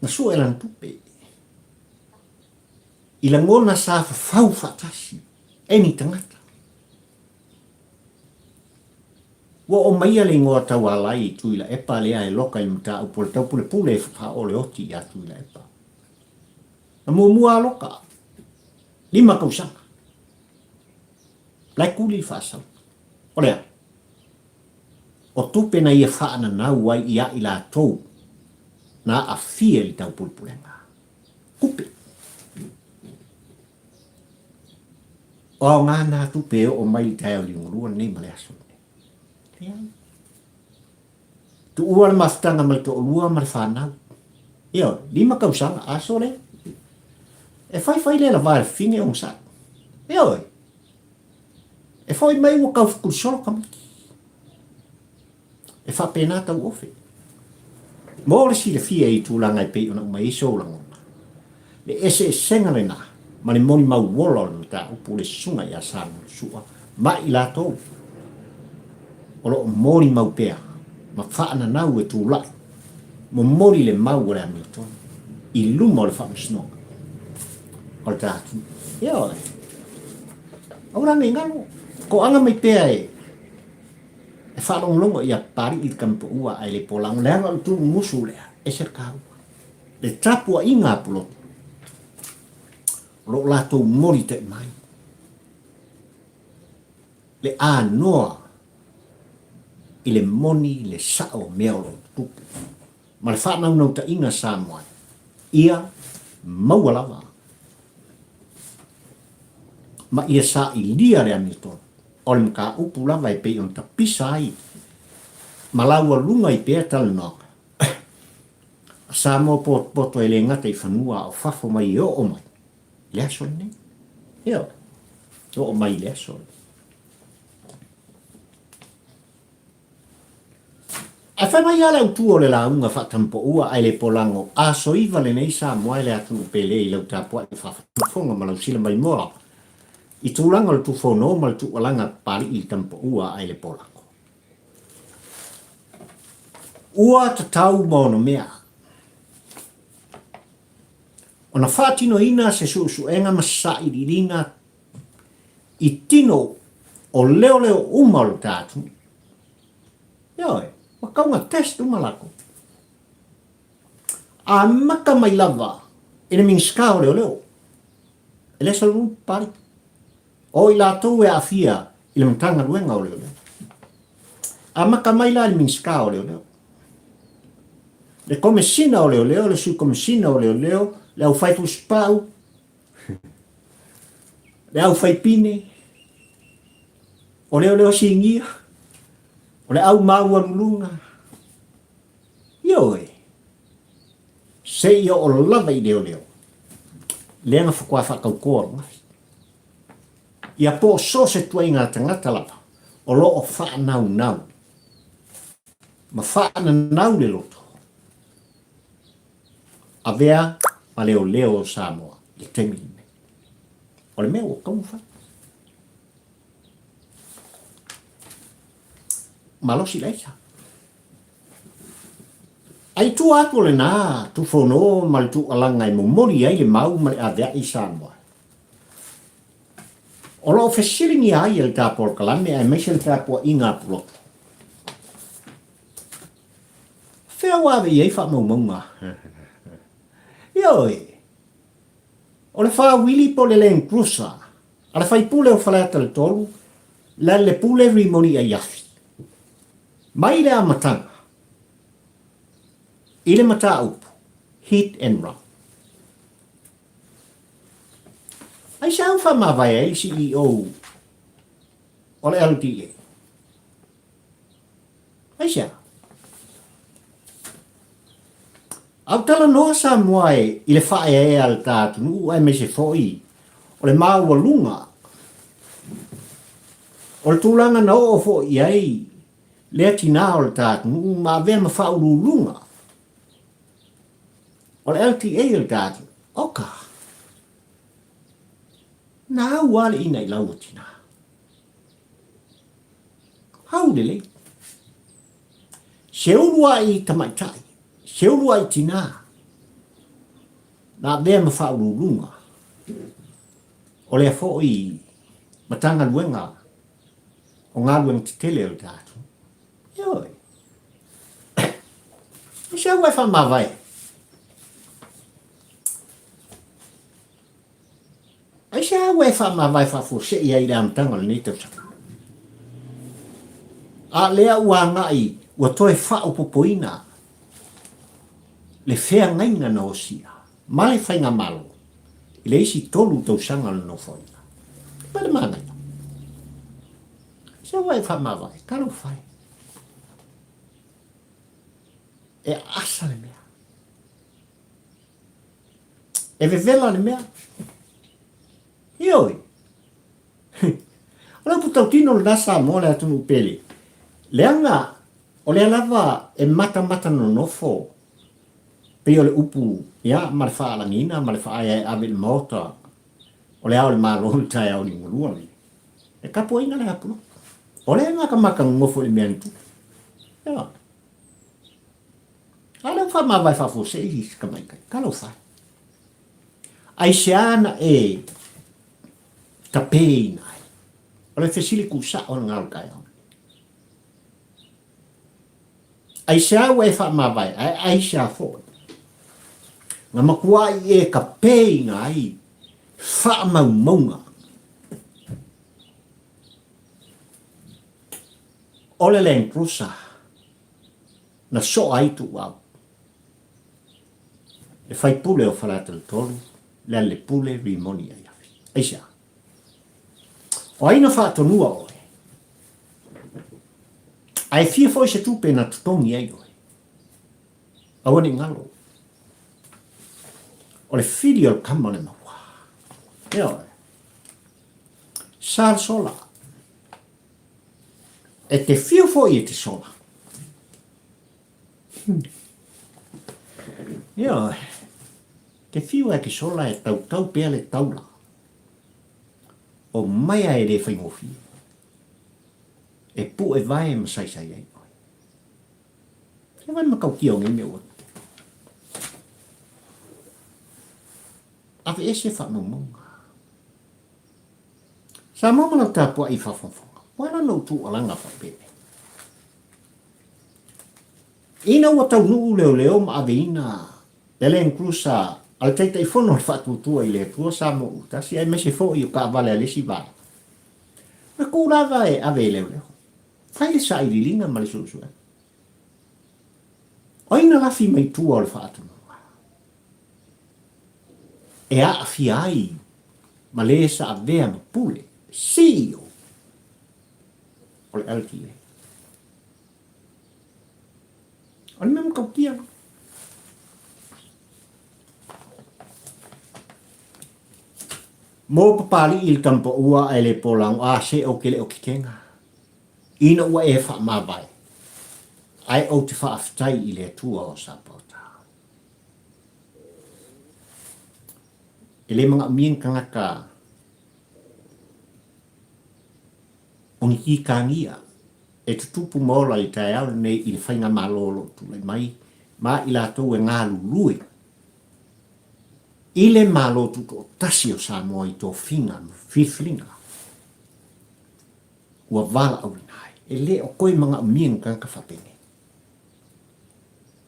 Na sue lana tupe i lagona sa fafau faatasi e ni tagata. Ua oo maia le igoa taualai i Tuilaepa lea e loka i le mataupu o le taupulepule e faaoo le oti ia Tuilaepa. Na muamua a loka, lima tausaga. La e kuli le faasalaga. O le a? O tupe na ia faananau ai ia i latou na aafia i le taupulepulega. Tupe. O aoga na tupe e oo mai i le taeao liugalua lenei ma le aso lenei. Leai. Tuua le mafutaga ma le toalua ma le fanau. Ioe, lima tausaga, aso lea. E faifai le lava e le fafine onosai. Ioe. E foi mai ua tau fetulisolo tamaiti. E faapena tauofe. Mo le silafia i tulaga e pei ona aumai ai sou lagona, le eseesega lena ma le molimau ola o le mataupu le susuga ia Samuel Sua ma i latou o lo o molimau pea ma faananau e tulai momoli le mau o le amiotonu i luma o le faamasinoga o le ta atunuu. Ioe. Aua la ne i galo. Toaga mai pea e e faalogologo ia Papalii i le tamapaua ae le polago leaga o le tuumusu lea, ese le taua. Le tapuaiga a Pulotu, o lo o latou molitai mai le anoa i le moni le sao o mea o lo o tutupu ma le faanaunautaiga Samoa ia maua lava ma ia sailia le amiotonu. O le mataupu lava e pei ona tapisa ai ma laualuga ai pea talanoaga a Samoa potopoto e le gata i fanua a o fafo mai e oo mai i le aso lenei. Ioe, oo mai i le aso lenei. Ae fai mai lava le autu o le lauga faatampoua ae le polago aso iva lenei Samoa e le atunuu pele i lau tapuai faafofoga ma lau sila maimoa i tulaga o le tufono ma le tuualaga Papalii i le tampoua ae le polago. Ua tatau ma onomea ona faatinoina se suesuega ma se sailiiliga i tino o leoleo uma o le ta atunuu. Ioe, ua tau na test uma latou. Amata mai lava i le Minisita o Leoleo, e le solomua Papalii. O i latou e aafia i le Matagaluega o Leoleo. Amata mai la i le Minisita o Leoleo, le Komesina o Leoleo, le Sui Komesina o Leoleo, le aufaifusipau, le aufaipine, o leoleo sinia, o le au maualuluga, ioe, seia oo lava i leoleo, lea na faatoa faatautoa ananafi. Ia po o so o se tuaiga tagata lava o lo o faanaunau ma faananau le loto, avea ma leoleo o Samoa i le taimi lenei. O le mea ua tatau ona fai. Malosi le aisa. A i tua atu o lena tufono ma le tuualaga e momoli ai le mau ma le avea'i i Samoa, o lo o fesiligia ai e le ta polokalame aemaise le tapuaiga a Pulotu, Fea ua ave i ai faamaumauga? Ioe, o le faauili po o le Land Cruiser a le faipule o Faleata le 3, Lealailepule Rimoni Aiafi. Mai le amataga i le mataupu Hit and Run. Aisea ua faamavae ai le CEO o le LTA? Aisea? A ua talanoa Samoa i le faaeaea a le ta atunuu aemaise foi o le maualuga o le tulaga na oo foi i ai lea tinā o le ta atunuu ma avea ma faauluuluga o le LTA o le ta atunuu. Oka! Na au lava le ina i lau o tinā. Au lelei. Se uluai tamaitai, se uluai tinā, na avea ma faauluuluga o lea foi Matagaluega o Galuega Tetele o le ta atunuu. Ioe. Aisea ua e faamavae? Aisea ua e faamavae faafuasei ai i le amataga o lenei tausaga? A lea ua agai ua toe faaopoopoina le feagaiga na osia ma le Faigamalo i le isi tolu tausaga o le Nofoaiga. Mai le manaia. Aisea ua e faamavae? Talofa e. E asa le mea. E vevela le mea. Ioe. O le upu tautino lena Samoa le atunuu pele. Leaga o lea lava e matamata nonofo pei o le upu ia ma le faalagiina ma le faaea e ave i le Maota o le Ao o le Malo i le taeao liugalua lenei. E tapuaiga le Apuloto. O lea e matamata nonofo i le mea na tupu. Ioe. A lea ua faamavae faafuasei isi tamaitai. Talofa e. Aisea na e tapeina ai? O le fesili tuusao lena o le taeao nei. Aisea ua e faamavae ae aisea foi na matuai e tapeina ai faamaumauga o le Land Cruiser na soa ai tuuau le faipule o Faleata 3, Lealailepule Rimoni Aiafi. Aisea? O ai na faatonua oe? Ae fia foi se tupe na totogi ai oe? Aua ne i galo. O le fili o le kama le maua. Ioe. Sa le sola. E te whiu foi e te sola. Ioe. Te whiu e te sola e tautau pea le taula. O maia e le whaingofie. E pu'e vae ma saisai ai oe. E vai matautia o nei mea ua tupu. Aveese faamaumauga. Samoa ma lau tapuai i faafogafoga. Ua ala ona ou tuualaga faapenei. Ina ua taunuu leoleo ma aveina le Land Cruiser a le Taitaifono o le Faatuatua i le Atua Samoa Utasi aemaise foi o taavale a le isi vaega, na tuu lava e ave e leoleo. Fai le sailiiliga ma le suesuega. O ai na lafi mai tua o le faatonuga e aafia ai ma le sa avea ma pule, CEO o le LTA? O le mea matautia la. Mo Papali'i i le tamapaua ae le polago a se ou te le o tetena. Ina ua e faamavae, ae ou te faafetai i le Atua o Sapaota. E le manaomia ni tagata o ni kīkāgia e tutupu ma ola i le taeao lenei i le faigamalo o lo o tulai mai ma i latou e galulue i le Malo Tutoatasi o Samoa i tofiga ma filifiliga ua valaauina ai. E le o toe manaomia ni tagata faapenei.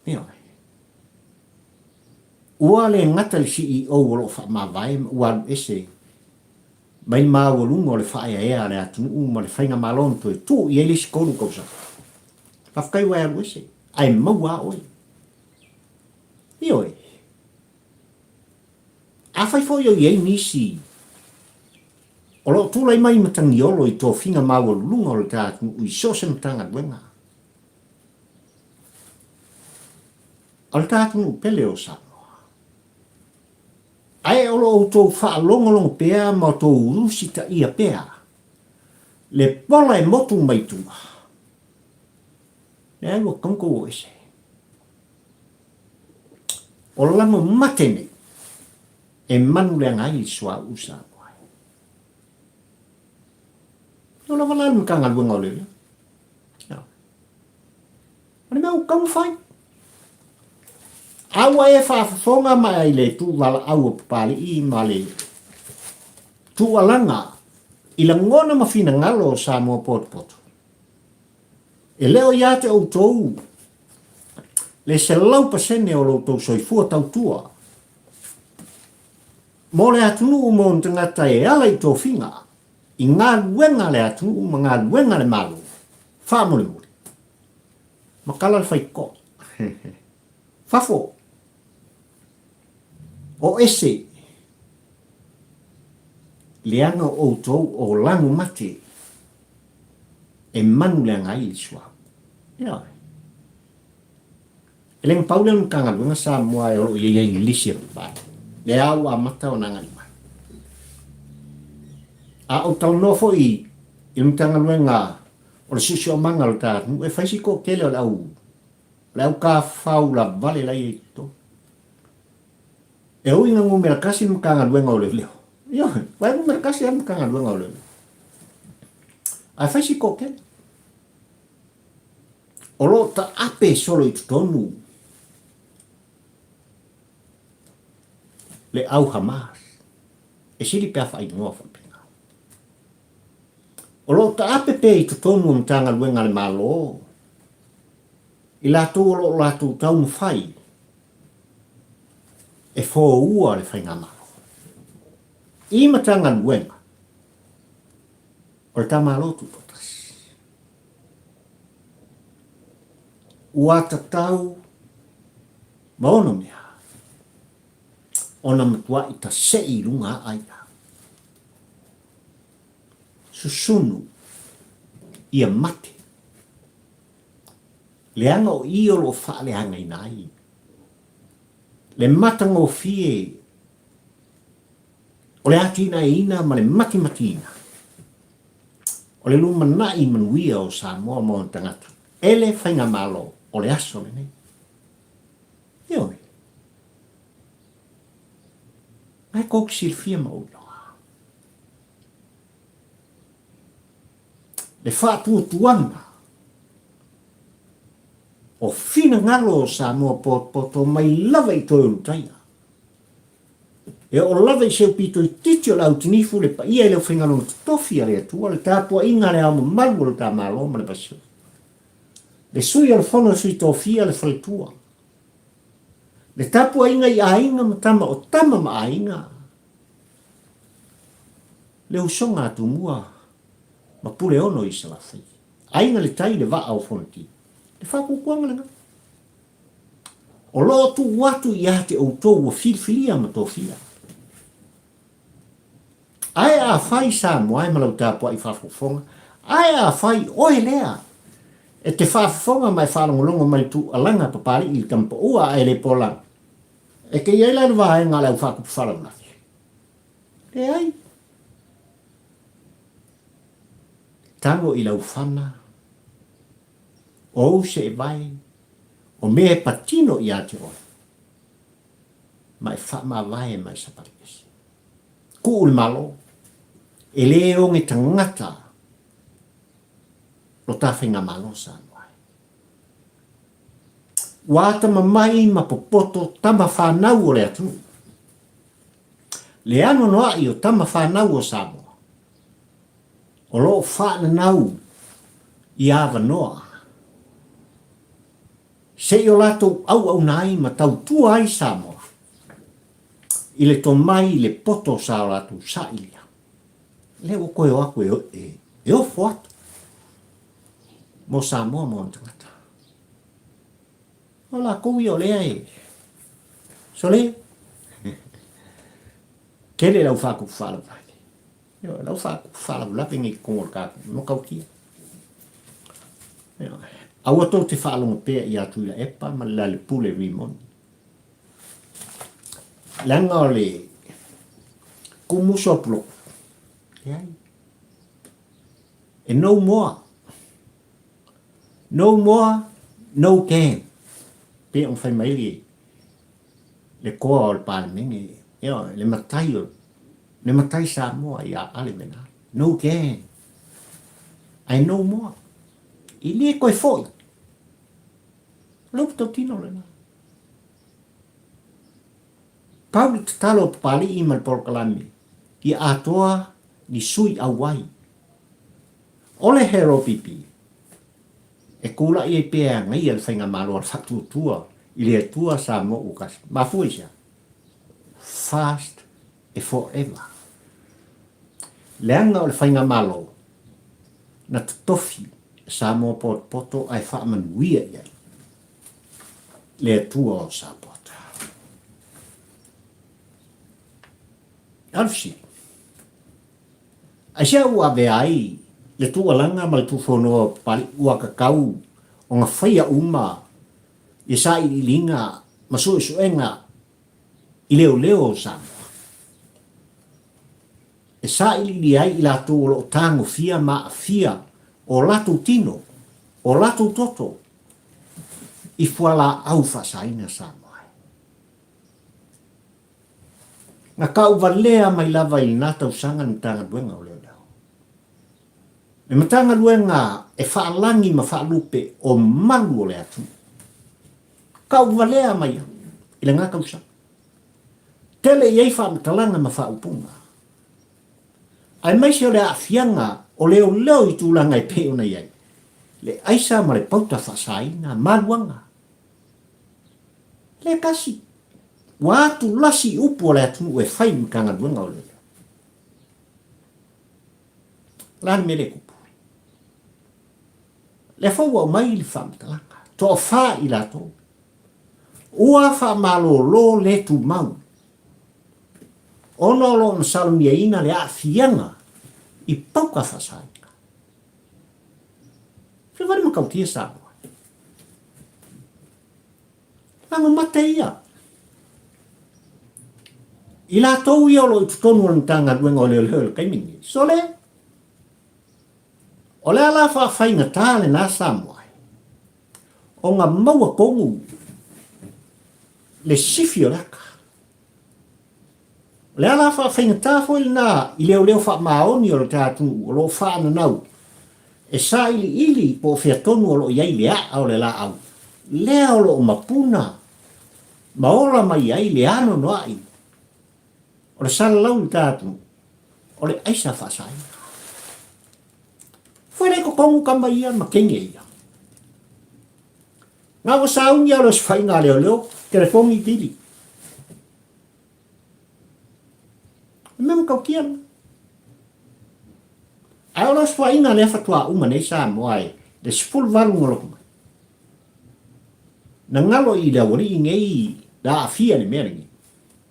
Ioe. Ua le gata le CEO o lo o faamavae ma ua alu ese mai le maualuga o le faaeaea a le atunuu ma le faigamalo na toe tuu i ai le isi 3 tausaga. Faafetai ua e alu ese, ae maua lava oe. Ioe. Afai foi o i ai nisi o lo o tulai mai matagiolo i tofiga maualuluga o le ta atunuu i so o se Matagaluega o le ta atunuu pele o Samoa, ae o lo o outou faalogologo pea ma outou usitaia pea le pola e motu mai tua, leai ua tatau ona outou o ese. O lano mate nei e manu leaga ai le suauu Samoa. O lava la le Matagaluega o Leoleo. O le mea ua tatau ona fai. A ua e faafofoga mai i le tuuvalaau o Papalii ma le tuualaga i lagona ma finagalo o Samoa potopoto, E le o ia te outou le 100% o lo outou soifua tautua mo le atunuu ma ona tagata e ala i tofiga i galuega a le atunuu ma galuega a le Malo. Faamolemole, matala le faitotoa. Fafo, o ese leaga o outou o lago mate e manu leaga ai le suauu. Ioe. E le pau lea o le Matagaluega Samoa e o lo o i ai ai lisi a Papalii. Lea ua amata ona agai mai. A ou talanoa foi i le Matagaluega o le Siosiomaga o le ta atunuu, e fai si toatele o le au le au tafafao lavale la e i ai i totonu. E ui ina numera tasi le Matagaluega o Leoleo. Ioe, aua e numera tasi lava le Matagaluega o Leoleo. Ae fai si toatele. O lo o taape solo i totonu le au Hamas. E sili pe a faaigoa faapena. O lo o taape pea i totonu o Matagaluega a le Malo i latou o lo o latou taumafai e foua le Faigamalo i Matagaluega o le ta Malo Tutoatasi. Ua tatau ma ono mea ona matuai tasei i luga a'a ia. Susunu ia mate. Leaga o i o lo o faaleagaina ai le matagofie o le atinaeina ma le matimatiina o le lumanai manuia o Samoa ma ona tagata e le Faigamalo o le aso lenei. Ioe. Ngai kou te silafia ma ou iloa. Le faatuatuaga. O finagalo o Samoa potopoto mai lava i toe Ulutaia. E oo lava i si ou pito itiiti o le autinifu le paia i le aufaigaluega totofi a le Atua, le tapuaiga a le Ao Mamalu o le ta Malo ma le Masiofo, le Sui o le Fono a Sui Tofia, le Faletua, le tapuaiga i aiga ma tama o tama ma aiga, le usoga a Tumua ma Puleono i Salafai, aiga le tai le vaa o Fonoti, le faapuapuaga lena. O lo o tuu atu ia te outou ua filifilia ma tofia. Ae afai Samoa e ma lau tapuai faafofoga, ae afai oe lea e te faafofoga ma e faalogologo mai le tuualaga Papalii i le Tamapaua ae le Pola, e te i ai la i le vaega a le au faatupu faalavelave? Leai. Tago i lau fana, o ou seevae, o mea e patino ia te oe, ma e faamavae ma e sapali ese. Kuu le Malo, e le oge tagata lo ta faigamalo Samoa. Ua atamamai ma popoto tama fanau o le atunuu. Le anoanoai o tama fanau o Samoa, o lo o faananau i avanoa se i o latou auauna ai ma tautua ai Samoa i le tomai i le poto sa o latou sailia. Lea ua toe o atu e ofo atu mo Samoa ma ona tagata. O latou ia o lea e sole tele lau faatupu faalavelave. Ioe, lau faatupu faalavelave nei i totonu o le tatou matautia. Ioe. Aua tou te faalogo pea ia Tuilaepa ma le Lalepule Rimoni. Leaga o le kumuso a puloku. Leai. E no more. No more, no gain. Pei ona fai mai le le koa o le Palemene, ioe, le matai o le matai Samoa ia Ale Venale. No gain. Ae no more. E le toe foi. O le upu tautino lena. Pau le tatalo a Papalii ma le polokalame ia atoa ni sui auai. O le HRPP e kulaʻi ai pea e agaia le Faigamalo a le Faatuatua i le Atua Samoa ua tasi. Mafua i se a? Fast e forever. Leaga o le Faigamalo na totofi e Samoa potopoto ae faamanuia i ai le Atua o Sapoata. A o le fesili, Aisea ua avea ai le tuualaga ma le tuufonoa o Papalii ua tatau ona faia uma ia sailiiliga ma suesuega i leoleo o Samoa? E sailiili ai i latou o lo o tagofia ma aafia o latou tino, o latou toto i fualaau faasaina Samoa ai. Na tauvalea mai lava i lena tausaga le Matagaluega o Leoleo. Le Matagaluega e faalagi ma faalupe o malu o le atunuu. Tauvalea mai i lena tausaga. Tele i ai faamatalaga ma faaupuga. Aemaise o le aafiaga o leoleo i tulaga e pei ona i ai, le aisa ma le pauta faasaina, maluaga. Le tasi. Ua atu lasi upu a le atunuu e fai i Matagaluega o Leoleo. O le a le mea lea e tupu? Lea foi ua aumai le faamatalaga. Toafa i latou. Ua faamalolo le tumau ona o lo o masalomiaina le aafiaga i pauka faasaina. Fai vale matautia Samoa. Lago mate ia. I latou ia o lo o i totonu o le Matagaluega o Leoleo i le taimi lenei. Sole! O le a la faafaigata lena Samoa ona maua tonu le sifi o le ata. O le ala faafaigata foi lena i leoleo faamaoni o le ta atunuu o lo o faananau e sailiili po o fea tonu o lo o i ai le aa o le laau. lea o lo o mapuna ma ola mai ai le anoanoai o le salalau i uta atunuu, o le aisa faasaina. Foi lea i totonu tama ia ma teine ia. Na ua sauni lava o le osofaiga a leoleo, telefoni vili. O le mea matautia lena. Ae o le osofaiga lea faatoa uma nei Samoa e le 18 na loto mai. Na galo i le aualii nei le aafia i le mea lenei.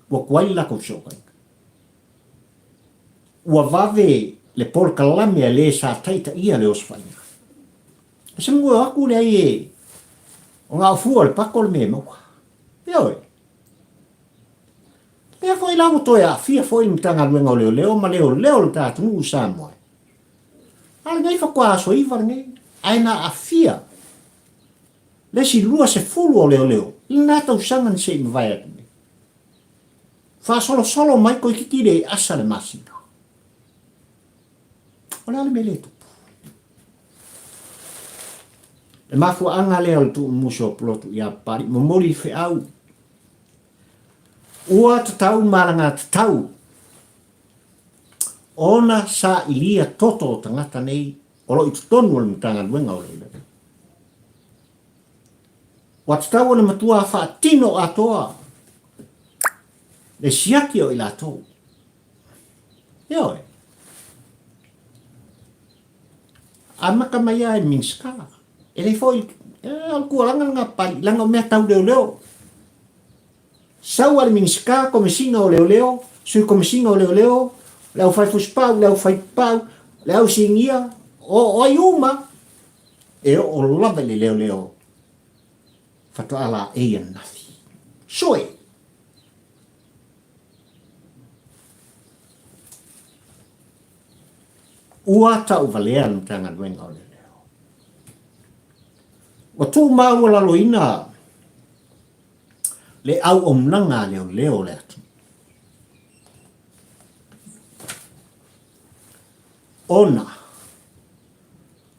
Ua tuai le latou fesootaiga. Ua vave le polokalame a le sa taitaia le osofaiga. O se mua atu leai e o na o fua o le pato le mea e maua. Ioe. Lea foi la ua toe aafia foi le Matagaluega o Leoleo ma leoleo o le ta atunuu i Samoa. A lenei faatoa aso 9 lenei, ae na aafia le isi 20 o leoleo i lena tausaga na se i mavae atu nei. Faasolosolo mai toeitiiti le asa le masina. O le a le mea lea e tupu? Le mafuaaga lea o le tuumumusu o Pulotu ia Papalii, momoli i feau. Ua tatau ma alagatatau ona sailia toto o tagata nei o lo o i totonu o le Matagaluega o Leoleo. Ua tatau ona matua faatino atoa le siaki o i latou. Ioe. Amata mai lava i le Minisita. E le foi, e, o le tuualanga lena Papalii, leaga o mea tau leoleo. Sau a le Minisita, Komesina o Leoleo, Sui Komesina o Leoleo, le au fai fusipau, le au fai pau, le au sinia, o ai uma, e oo lava i le leoleo faatoa laei ananafi. Sue! Ua tauvalea le Matagaluega o Leoleo. Ua tuumaualaloina le auaunaga a leoleo o le atunuu. Ona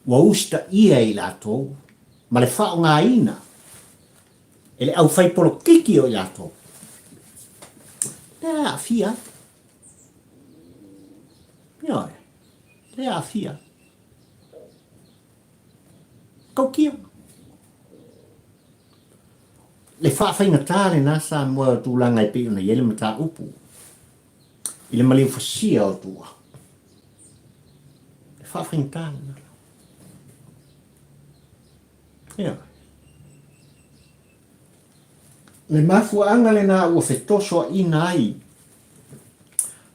ua usitaia e i latou ma le faaaogaina e le aufaipolokiki o i latou. Lea e aafia ai. Ioe, lea e aafia ai. Tautia. Le faafaigata lena Samoa o tulaga e pei ona i ai le mataupu i le maliu fasia o Tuua. Le faafaigata lena. Ioe. Le mafuaaga lena ua fetosoaina ai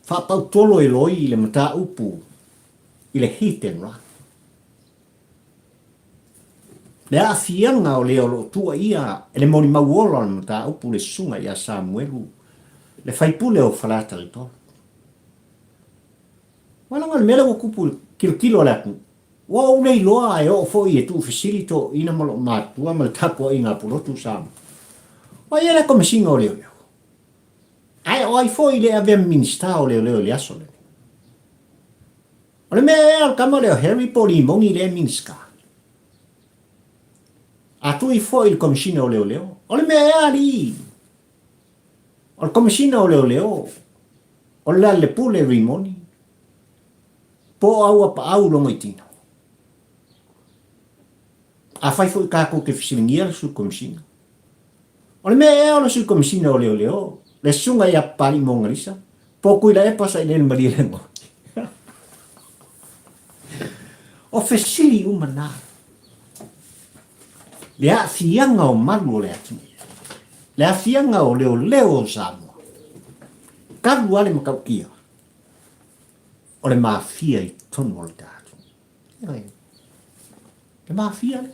faapautolo e loi i le mataupu i le hit and run. Le aafiaga o le o lo o tuuaia e le molimau ola o le mataupu le Susuga ia Samuelu, le faipule o Faleata le 3. Ua laga le mea lea ua tupu i le tilotilo a le atunuu. Ua ou le iloa e oo foi e tuufesili toeaiina ma loo matua ma le tapuaiga a Pulotu Samoa. Ua i ai le Komesina o Leoleo. Ae o ai foi le avea ma Minisita o Leoleo i le aso lenei? O le mea ea o le tama lea o Harry po o Limoni lea e Minisita? A tui foi i le Komesina o Leoleo, o le mea ea alii? O le Komesina o Leoleo, o le Lealailepule Rimoni, Po o Auapaau Logoitino. Afai foi tatou te fesiligia le Sui Komesina. O le mea ea o le Sui Komesina o Leoleo, le Susuga ia Papalii Mogalisa, po o Tuilaepa Sailele Malielegaoi? O fesili uma na. Le aafiaga o malu o le atunuu. Le aafiaga o leoleo o Samoa. Talu lava le matautia. O le mafia i totonu o le tatou. Ioe. Le mafia lea.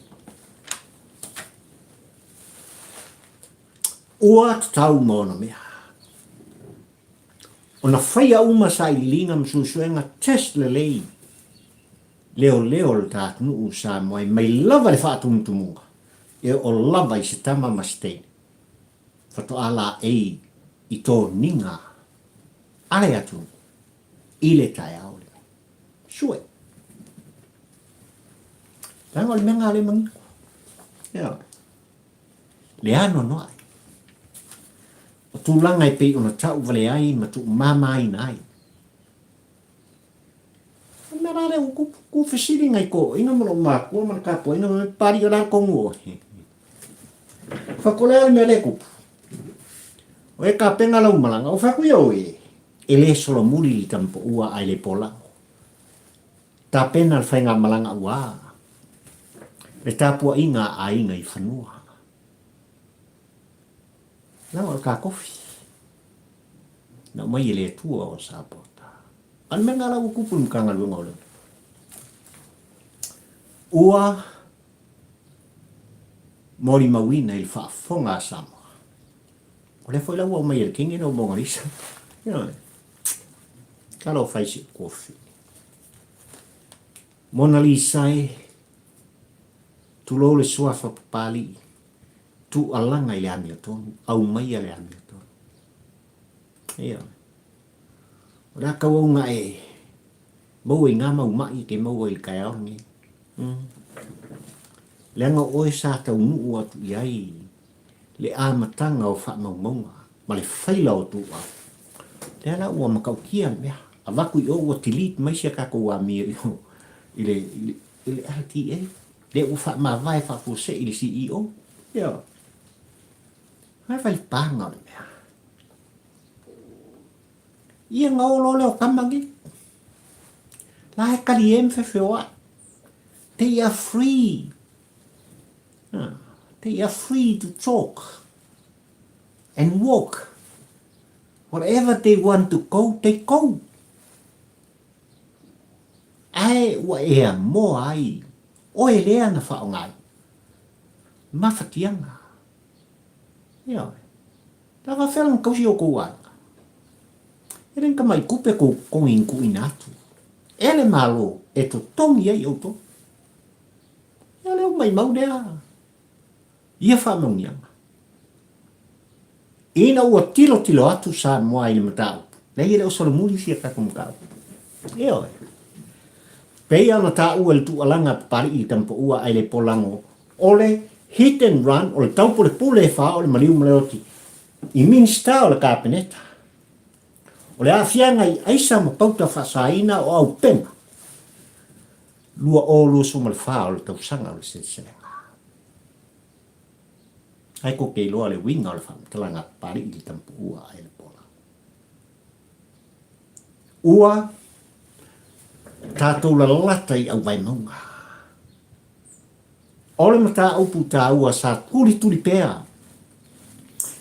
Ua tatau ma ona mea. Ona faia uma sailiiliga ma suesuega test lelei leoleo o le ta atunuu Samoa e mai lava le faatumutumuga e oo lava i se tama ma se teine faatoa laei i toniga a le atunuu i le taeao lenei. Sue. Leaga o le mea lena o lea e manino. Ioe. Le anoanoai o tulaga e pei ona tau vale ai ma tuumamaina ai. O le mea la lea ua kupu, ku fesili ngai toeaiina ma lou makua ma le tapuaiga ma Papalii o le a le tonu oe? Fai atu o le a le mea lea e tupu? O e tapena lau malaga, ou fai atu ia oe, e le solomuli i le tamapaua ae le polago. Tapena le faigamalaga ua le tapuaiga a aiga i fanua. Leaga o le takofi na aumai e le Atua o Sapota. A o le mea lena la ua tupu i le Matagaluega o Leoleo. Ua molimauina i le faafofoga a Samoa. O lea foi la ua aumai e le teine lea o Mona Lisa. Ioe. Talofa i si ou kofi. Mona Lisa e, tulou le suafa Papalii, tuualaga i le amiotonu, aumaia le amiotonu. Ioe. O le a tauauga e maua i ngā mau maʻi e te maua i le taeao lenei. Mm. Leaga o oe sa taunuu atu i ai le amataga o faamaumauga ma le faila o tuuau. Lea la ua matautia le mea. Avatu i o ua delete mai si a tatou amio i o i le, i le, i le LTA. Lea ua faamavae faafuasei i le CEO. Ioe. Ai fai paga o le mea. Ia na o loa lea o tama nei. La e kali e ma fefeoai. They are free. They are free to talk and walk. Whatever they want to go, they go. Ae ua ea moa ai oe lea na whaongai. Mawhatianga. Ioe. Na faafefea la na tausi outou aiga? E le ni tamai tupe kou totogi na tuuina atu e le Malo e totogi ai outou. Ia lea ua maimau lea ia faamauniaga. Ina ua tilotilo atu Samoa i le mataupu, leai e le o solomuli sia tatou mataupu. Ioe. Pei ona taua i le tuualaga a Papalii i le Tamapaua ae le polago O le hit and run, o le taupulepule e fao le maliu ma le oti i Minisita o le Kapeneta. O le aafiaga i aisa ma pauta faasaina o Aupema 2024 o le tausaga o le seleselega. Ai ko te iloa le uiga o le faamatalaga a Papalii i le Tamapuua a Elepola. Ua tatou lalata i Auvaemauga. O le mataupu taua sa tulituli pea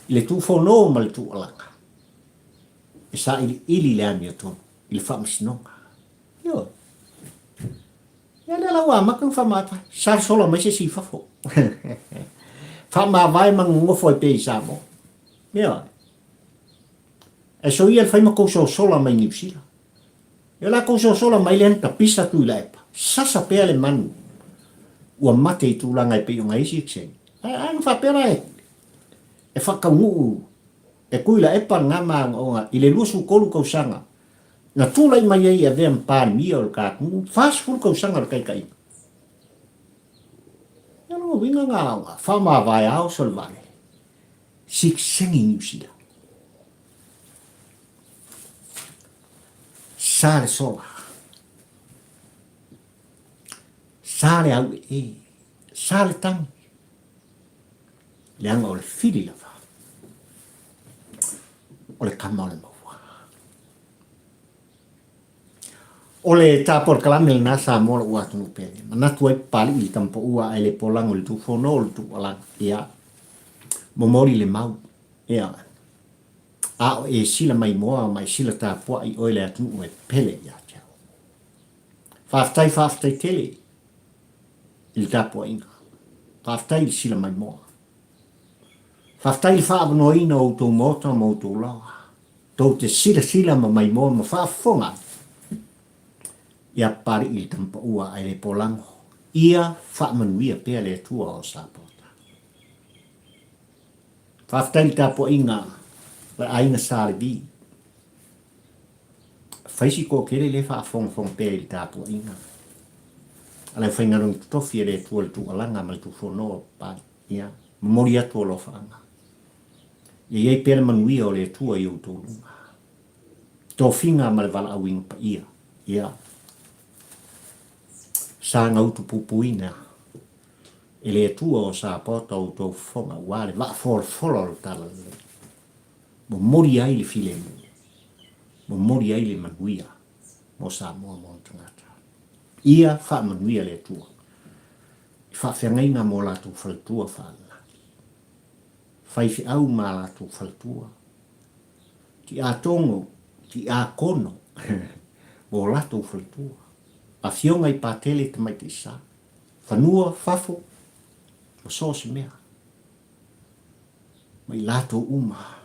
i le tuufono ma le tuualaga e sailiili i le amiotonu i le faamasinoga. Ioe. Ia lea la ua amata ona faamavae. Sa sola mai se isi i fafo. Faamavae ma nonofo ai pea i Samoa. Ioe. Ae soia le fai ma kou sosola mai Niu Sila. Ia latou sosola mai lea na tapisa Tuilaepa, sasa pea le manu ua mate i tulaga e pei ona isi ekseni. Ae a na faapea la e faataunuu e Tuilaepa lena maogaoga i le 23 tausaga na tulai mai ai e avea ma Palemia o le ta atunuu, 40 tausaga o le taitaiga. Ia lona uiga na ona faamavae ao solevale sikseni Niu Sila. Sa le sola. Sa le auee. Sa le tagi. Leaga o le fili lava. O le kama o le maua. O le ta polokalame lena Samoa lou atunuu pele. Manatu ai Papalii i le tamapaua ae le polago i le tuufono o le tuualaga. Ia. Momoli le mau. Ia. A o e sila maimoa ma e sila tapuai oe le atunuu e pele ia te au. Faafetai, faafetai tele i le tapuaiga. Faafetai i le sila maimoa. Faafetai i le faaavanoaina o outou maota ma outou laoa. Tou te silasila ma maimoa ma faafofoga atu ia Papalii i le tamapaua ae le polago. Ia faamanuia pea le Atua o Sapota. Faafetai i le tapuaiga a le aiga Sa Levi. Fai si toatele lea e faafogafoga pea i le tapuaiga a le aufaigaluega totofi a le Atua i le tuualaga ma le tuufono o Papalii. Ia. Momoli atu alofaaga. Ia i ai pea le manuia o le Atua i outou luga. Tofiga ma le valaauina paia. Ia saga utupupuina e le Atua o sapota outou fofoga aua le vaafolafola o le Talalelei. Momoli ai le filemu, momoli ai le manuia mo Samoa ma ona tagata. Ia faamanuia le Atua i faafeagaiga mo latou faletua faalelagi, faifeau ma a latou faletua, tiatogo, tiakono mo o latou faletua, afioga i Patele Tamaitai Sa, fanua, fafo, ma so o se mea, ma i latou uma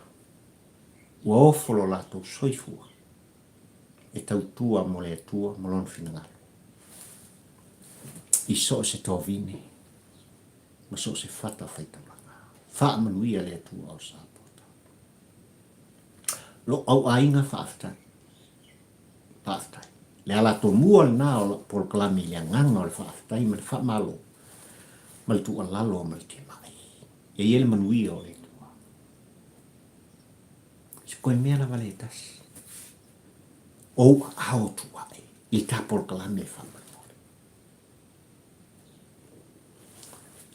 ua ofo lo latou soifua e tautua mo le Atua ma Lona finagalo i so o se tovine ma so o se fata faitaulaga. Faamanuia le Atua o Sapota. Lou auaiga faafetai. Faafetai. Le ala tomua lena o lau polokalame i le agaga o le faafetai ma le faamalo ma le tuualalo ma le timai. E i ai le manuia o le Atua. Se koe mea lava le tasi. Ou aao tuae i ta polokalame faamolemole.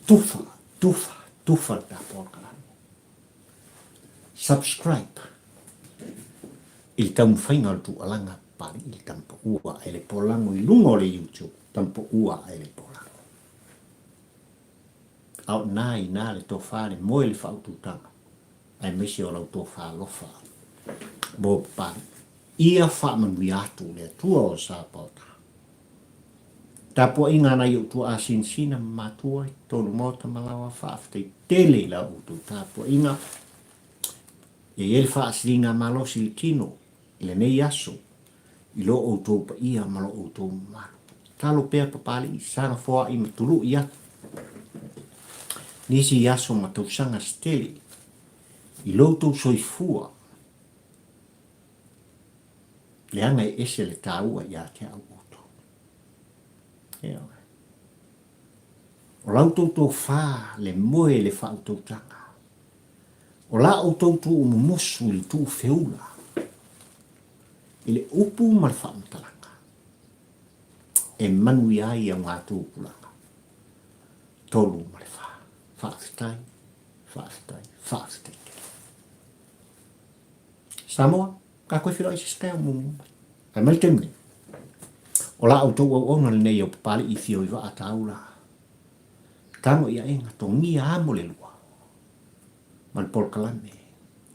Tufa, tufa, tufa le ta polokalame. Subscribe i le taumafaiga o le tuualaga Papalii le Tamapaua ae le Polago i luga o le YouTube Tamapaua ae le Polago. A o ina ina le tofa le moe le faaututaga aemaise o lau tofa alofa mo Papalii. Ia faamanuia atu le Atua o Sapaota. Tapuaiga a nai ou tuaa sinasina ma matua i totonu maota ma laoa, faafetai tele i la outou tapuaiga. E i ai le faasiliga malosi i le tino i lenei aso i lo outou paia ma lo outou mamalu. Tatalo pea Papalii, saga foai ma tului atu nisi aso ma tausaga se tele i lo outou soifua leaga e ese le taua ia te au outou. Ioe. O la outou tofa le moe le faautautaga. O la outou tuu mumusu i le tuu feula i le upu ma le faamatalaga e manuia ai augatupulaga. 3 ma le 4. Faafetai, faafetai, faafetai tele. Samoa, ka koe feiloai se taeao muamua mai. Ae mai le taimi nei, o la outou auauna lenei o Papali'i i Fio i Vaa Taula, tago i aega, togia amo le lua, ma le polokalame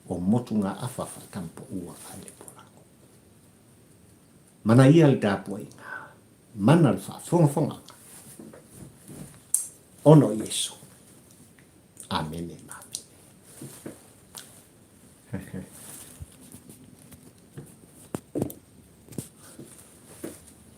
o Motugaafa Faatamapaua ai le Polago. Mana ia le tapuaiga, mana le faafogafogaga, ona o Iesu. Amene ma amene.